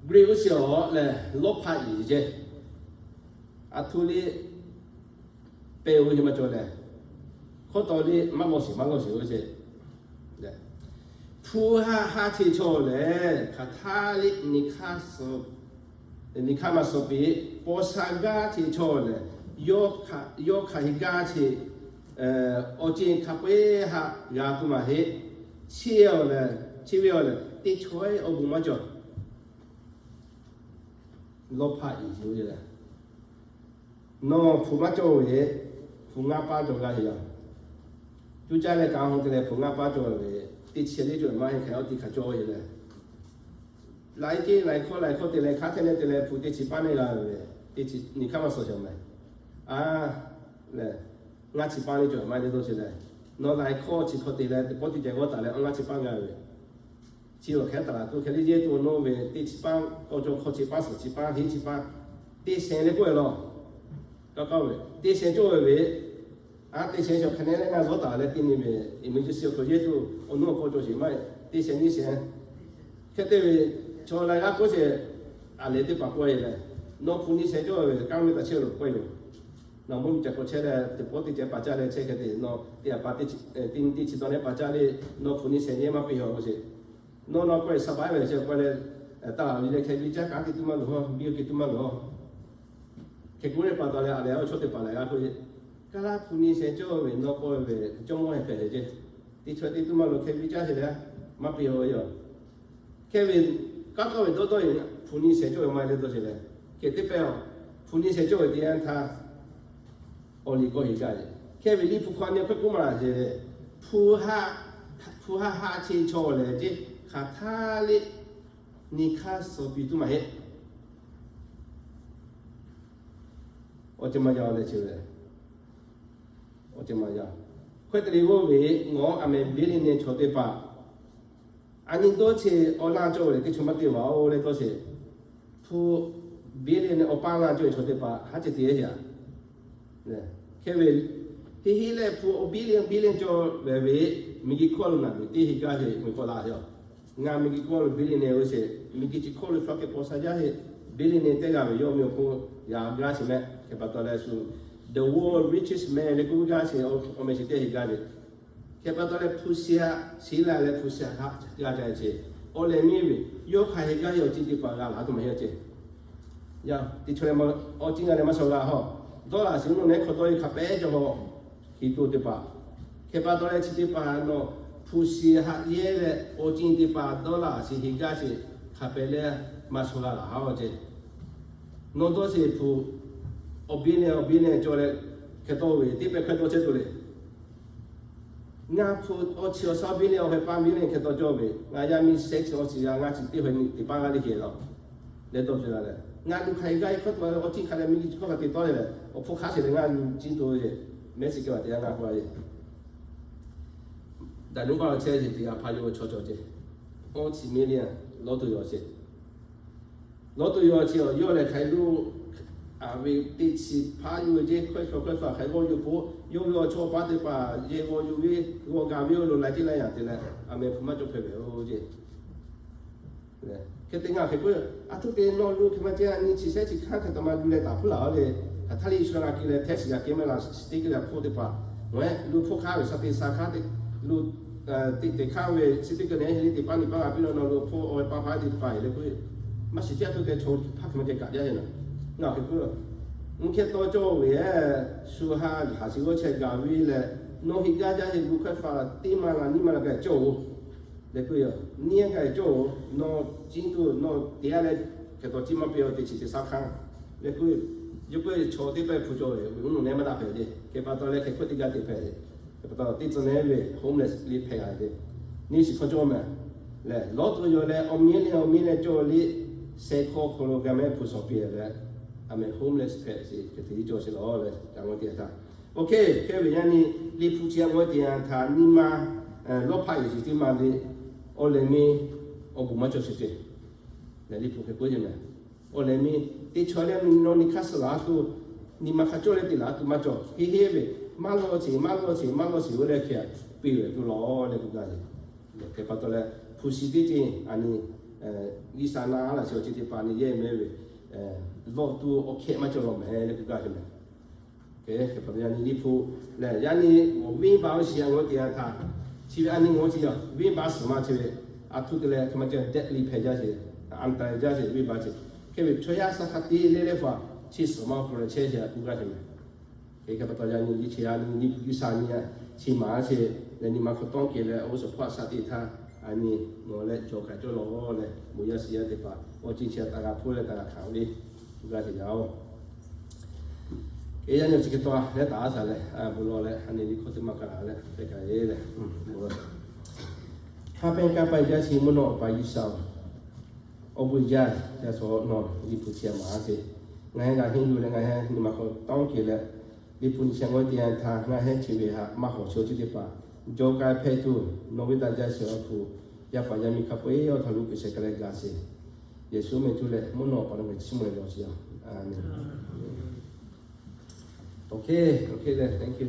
Greek kuˇ shehˍ awˬ lehˬ lawˇ hpaˆ iˍ ceˇ. A htoꞈ le pehˇ ve maˇ cawˬ leh, hkawˇ taw le maˇ g'awˇ shiˍ maˇ g'awˇ shiˍ ve ceˇ. Hpu haˆ haˆ che chaw lehˬ hk'aˬ htaˇ le, nyi hk'aˇ maˇ suh piˇ. Paw sha gaˇ che chaw lehˬ, yawˇ hk'aˬ hk'e gaˇ che, awˬ ceˬ hk'a peu-eˬ haꞈ g'a tuˬ maˇ heˆ. Chi awˬ lehˬ, chi ve awˬ lehˬ teˇ chaw awˬ bon maˇ cawˬ. Lawˇ hpaˆ iˍ ce lehˬ, nawˬ hpu maˇ cawˬ ve, hpu ngaˇ paˇ cawˬ g'a sheˍ yaˇ. Cuˇ caˇ leh kanˉ haw te leh hpu ngaˇ paˇ cawˬ ve, teˇ chi le cawˬ maˇ heˆ hk'e awˬ ti hk'aˬ cawˬ ve lehˬ, laiˉ ceˇ laiˉ hkawˇ laiˉ hkawˇ te leh hk'aˇ hteˇ leh te leh hpu teˇ chi paˇ neˇ g'a ve, teˇ chi nyi hk'aˇ maˇ suh sheˍ mehˬ. A lehˬ, ngaˇ chi paˇ le cawˬ maˇ heˆ dawˇ chi lehˬ, nawˬ laiˉ hkawˇ chi hkawˇ te leh teˇ pawˆ teˇ ceh g'awˇ taˍ leh awˬ ngaˇ chi paˇ g'a ve, chi awˬ hk'e taˍ laˬ tuˬ hk'e le yehˇ tuˬ nawˇ ve teˇ chi paˇ, k'awˇ cawˇ hkawˇ chi paˇ suhˍ chi paˇ heˆ chi paˇ, teˇ shehˍ le k'oˆ ve lawˬ. Kaˇ kaˇ ve teˇ shehˍ cawˇ ve ve, a teˇ shehˍ shawˍ hk'e ne leh ngaˇ zuhˇ taˍ leh teˇ nyi ve, eˍ miˇ chi shiˍ awˬ hk'aw yehˇ tuˬ awˬ nawˇ k'awˇ cawˇ sheˍ maˇ heˆ. Teˇ shehˍ nyiˇ shehˍ hk'e te ve, chaw laiˉ g'aˇ k'oˆ sheˍ, a lehˬ teˇ hpaˍ k'oˆ ve lehˬ, nawˬ hpu nyiˇ shehˍ cawˇ ve kanˉ ve taꞈ chehˇ lo k'oˆ ve yoˬ. Nawˬ mvuhˇ miˬ ca hk'aw chehˇ leh teˇ pawˆ teˇ ceh pa caˇ leh chehˇ hk'e te nawˬ teˇ hpaˍ teˇ nyi teˇ chi dawˇ leh pa caˇ le, nawˬ hpu nyiˇ shehˍ yehˇ maˇ piˇ haw k'oˆ sheˍ. Nawˬ nawˬ k'oˆ ve shaˍ baˆ ve shehˍ k'oˆ leh, taˇ laˬ ve leh hk'e biˇ caˇ kanˉ te tuˬ maˇ loˬ, biˇ awˬ ke tuˬ maˇ loˬ. Hk'e k'oˆ leh pa taw leh, a lehˬ a chaw teˇ hpaˍ lehˬ g'a k'oˆ ve, Kaˇlaˇ hpu nyi sheh cawˇ ve nawˬ k'oˆ ve jawˇmawˇ heh hpehꞈ ve ceˇ. Teˇ chaw teˇ tuˉ maˇ lo hk'e viˇ caˇ sheˍ leh, maˇ piˇ-oˬ ve yoˬ. Hk'e ve, kaˇ tawˇ ve dawˇ tawˇ ve hpu nyi sheh cawˇ ve maˇ heˆ leh dawˇ sheˍ leh, hk'e teˇ pehˇ-oˬ, hpu nyi sheh cawˇ ve teˇ yanˇ htaˇ, awˬ liꞈ kawˆ heˍ gaˇ ve. Hk'e ve Liꞈ hpu hk'aw nyi hk'e k'oˆ maˇ laˬ sheˍ leh, hpu haˆ, hpu haˆ haˆ che chaw lehˬ ceˇ, hk'aˬ htaˇ le nyi hk'aˇ suh piˇ tuˬ maˇ heˆ. Awˬ ceuˬ maˇ jaˇ leh chi ve, awˬ ceuˬ maˇ jaˇ. Hkawehˇ te leh g'awˇ ve, nawˬ aˬ mehˍ billionaire chaw teˇ hpaˍ, a nyi dawˇ che awˬ laˇ cawˇ ve lehˬ teˇ chaw maˇ te vaˬ-oˬ leh dawˇ sheˍ. Hpu billionaire awˬ paˇ laˇ cawˇ ve chaw teˇ hpaˍ haˉ ceh te-e yaꞈ. Hk'e ve, heˆ heˆ leh hpu awˬ billionaire billionaire cawˇ ve ve, miˬguiˬ hkawˇ lo naˬ ve teˇ heˆ gaˇ sheˍ, miˬ k'awꞈ laˬ sheˍ-oˬ. Ngaˬ miˬguiˬ hkawˇ lo billionaire ve sheˍ, miˬguiˬ chi hkawˇ lo shuaꞈ kehˬ paw sha jaˇ sheˍ, billionaire teˇ g'aˇ ve yawˇ miˬ awˬ hk'oˆ yaꞈ gaˇ sheˍ meh. Hk'e pa taw leh shu the world richest man leh k'oˆ gaˇ sheˍ, awˬ meh chi teˇ heˆ gaˇ ve. Hk'e pa taw leh hpu shi haˆ shiˍ la leh hpu shi haˆ g'a ca ce. Awˬ lehˬ miˇ ve, yawˇ hk'aˬ heˆ gaˇ ve awˬ ceuˬ teˇ hpaˍ g'a laˬ tuˬ maˇ heˆ ce. Yaˇ teˇ chaw leh awˬ ceuˬ g'a leh maˇ shawˍ g'a hawˬ. Dawˇ laꞈ shiˍ mvuhˇ naw nehˉ hk'aw dawˇ ve hk'a pehˉ cawˬ hawˬ, hkiˬ tuˬ teˇ hpaˍ. Hk'e pa taw leh chi teˇ hpaˍ nawˬ hpu shi haˆ yehˇ leh awˬ ceuˬ teˇ hpaˍ dawˇ laꞈ shiˍ heˆ gaˇ sheˍ, hk'a pehˉ leh maˇ shawˍ g'a laˬ haˉ awˬ ceuˬ. Nawˬ dawˇ sheˍ hpu awˬ billionaire awˬ billionaire cawˬ leh hk'e tawˇ ve teˇ pehˇ hk'e dawˇ chehˇ tuˬ le. Ngaˬ hpu awˬ chi awˬ shaˉ billionaire awˬ hk'e paˇ billionaire hk'e tawˇ cawˇ ve, ngaˬ yaˇ miˇ sheh chi awˬ shiˍ g'a ngaˇ chi teˇ hk'e nyi teˇ paˇ g'a le hk'e laˬ leh dawˇ cawˇ la leh, ngaˬ luˬ hk'aˬ heˆ gaˇ ve hk'aw tuˬ awˬ ceuˬ hk'a leh miˬguiˬ chi hkawˇ hk'a te tawˇ leh, awˬ hpfuhˇ hk'aˇ sheˍ leh ngaˬ luˬ ciˇ tuˬ ve, mehˉ shiˍ kehˬ ve teˇ yanˇ ngaˬ k'oˆ a ve Daꞈ nuˇ baˆ lo chehˇ sheˍ teˇ g'aˇ hpaˇ yawˇ ve chaw cawˬ ce. Awˇ chi million lawˇ tuˬ yoˬ ce. Lawˇ tuˬ yoˬ ce, yawˇ lehˬ hk'aˬ hk'e lo, aˬ ve teˇ chi hpaˇ yawˇ ve ce hkawehˇ hkawehˇ hkawehˇ hk'aˬ hk'e g'awˇ yuˬ k'o, yawˇ ve awˬ chawˇ paˇ teˇ hpaˍ yehˬ g'awˇ yuˬ ve, g'awˇ gaˬ ve awˬ lo laiˉ ceuˬ laiˉ yaꞈ te leh, aˬ mehˍ hpu maˇ cawˬ hpehꞈ ve yoˬ ce. Hk'e te ngaˬ hk'e k'oˆ, a htoꞈ te nawˬ lo hk'e maˇ ceh a nyi chi shehˉ chi hkanˉ hk'e taꞈ maˇ lu leh taˍ hpuˇ laˬ-oˬ le. Hk'aˬ htaˇ le Iˉsaˍreˍlaˆ geh leh hteˇ shiˍ yaꞈ kehˬ maˇ laˬ, chi teˇ g'aˇ hpfuhˇ teˇ hpaˍ, ngaˬ hui lo hpfuhˇ hk'aˇ ve sha teˇ sha hk'aˇ te lo, teꞈ teꞈ hk'aˇ ve chi teˇ g'aˇ nehˉ le teˇ paˇ nyi paˇ g'a piˇ law nawˬ lo hpfuhˇ awˬ ve paˇ hpaˇ teˇ hpaˍ-e leh k'oˆ, maˇ shiˍ jaˇ htoꞈ te chaw hpaˇ hk'e maˇ ceh kaꞈ jaˇ ve naˬ. Ngaˬ hk'e k'oˆ, mvuhˇ hkehˇ tawˇ cawˇ ve, shu ha haˍ shiˍ g'awˇ chehˇ gaˬ ve leh, nawˬ heˆ gaˇ jaˇ heˆ gu hkawehˇ hpaˍ teˇ maˇ la nyiˇ maˇ la gaˬ cawˇ-oˬ. Leh k'oˆ, nyiˇ g'aˇ cawˇ-oˬ, nawˬ ciˇ tuˬ nawˬ teˇ g'aˇ leh hk'e taw ciˇ maˇ piˇ-oˬ teˇ chi teˇ sha hk'aˇ. Leh k'oˆ, yawˇ k'oˆ chaw teˇ pehˇ hpu cawˬ ve, uˉ nuˬ nehˉ maˇ daꞈ hpehꞈ ve, hk'e pa taw leh hk'e hkawehˇ teˇ g'aˇ te hpehꞈ ve, hk'e pa taw teˇ tcuh nehˉ ve homeless le hpehꞈ g'a ve, nyi shiˍ hk'aw cawˇ meh. Leh lawˇ tuˬ yoˬ leh awˬ miˇ leh awˬ miˇ leh cawˇ le, shehˍ hk'aw hk'aw lo ga mehˉ hpu shawˍ piˇ leh, aˬ mehˍ homeless hpehꞈ sheˍ hk'e te cawˇ sheˍ laˬ leh ca g'awˇ te htaˇ, oˇ hk'e hk'e ve yaˇ nyi Liꞈ hpu chi g'a g'awˇ te htaˇ nyi ma lawˇ hpaˆ yeˬ shiˍ teˇ ma le, awˬ lehˬ miˇ awˬ bon maˇ cawˬ sheˍ ce. Leh Liꞈ hpu hk'e k'oˆ ve meh. Awˬ lehˬ miˇ teˇ chaw leh nawˬ nyi hk'aˇ suh laˬ tuˬ, nyi ma hk'a cawˇ leh te laˬ tuˬ maˇ cawˬ. Heˆ heˆ ve, maˇ lawˇ sheˍ, maˇ lawˇ sheˍ, maˇ lawˇ sheˍ oˇ leh hk'e piˇ ve tuˬ laˬ leh k'oˆ gaˇ ve. Hk'e pa taw leh hpu shi teˇ ceuˬ a nyi G'uiˬsha na laꞈ sheˍ awˬ ceuˬ teˇ hpaˍ nyi yehˇ meh ve, lawˇ tuˬ awˬ hkehˇ maˇ cawˬ law meh leh k'oˆ gaˇ ve meh. Hk'e pa taw yaˇ nyi Liꞈ hpu lehˬ yaˇ nyi awˬ venˇbaˆ oˇ shiˍ a g'awˇ te htaˇ, chi ve a nyi g'awˇ chi yaˇ venˇbaˆ suhˍ ma chi ve, a htoꞈ te leh hk'e maˇ ceh deathly hpehꞈ jaˇ sheˍ, anˍtaˍ jaˇ sheˍ venˇbaˆ chi. Hk'e ve chaw yaˇ shaˉ hk'a te leh leh hpaˍ chi suhˍ ma hk'aw lo chehˇ sheˍ k'oˆ gaˇ ve meh. Hk'e hk'e pa taw yaˇ nyi Liꞈ hpu chi a nyi Liꞈ hpu G'uiˬsha nyi a chi ma sheˍ leh nyi ma hk'aw tawˇ kehˬ leh awˬ g'uˇ suhˍ hpawˇ a shaꞈ teˇ htaˇ, a nyi nawˬ leh cawˬ kaꞈ cawˇ law leh bon yaˇ shiˍ yaˇ teˇ hpaˍ awˬ ceuˬ chi a taˍ g'a hpuˇ leh taˍ g'a hkanˍ ve k'oˆ gaˇ ve yaˇ-oˬ. Hk'e yaˇ nyi chi hk'e taw leh taˍ a shaˍ leh bon lawˬ leh a nyi Liꞈ hkawˇ teˇ maˇ kaꞈ leh hpehꞈ kaꞈ e leh, hk'a pehˇ kaˇ paˇ jaˇ chi mvuhˇ naw pa G'uiˬsha-oˬ, awˬ bon jaˇ, yaˇ shawˍ nawˬ Liꞈ hpu chi a maˍ a ce. Ngaˬ hui g'a henˇ yuˬ leh ngaˬ hui nyi ma hk'aw tawˇ kehˬ leh Liꞈ hpu nyi sheh g'awˇ te a htaˇ ngaˬ hui chi ve htaꞈ maˇ hawˬ chi awˬ ceuˬ teˇ hpaˍ jawˇ k'ai hpehꞈ tuˬ nawˬ ve daꞈ jaˇ sheˍ awˬ hk'oˆ, yaˇ paˍ yaˇ miˇ hk'a peu-eˬ awˬ htaꞈ lo G'uiˬsha hk'e leh gaˬ sheˍ. Yeˍsuˆ meh htuˇ leh mvuhˇ naw pa nawˬ ve chiˇ mvuh leh lawˬ sheˍ. A menˬ. Okay, okay then, thank you.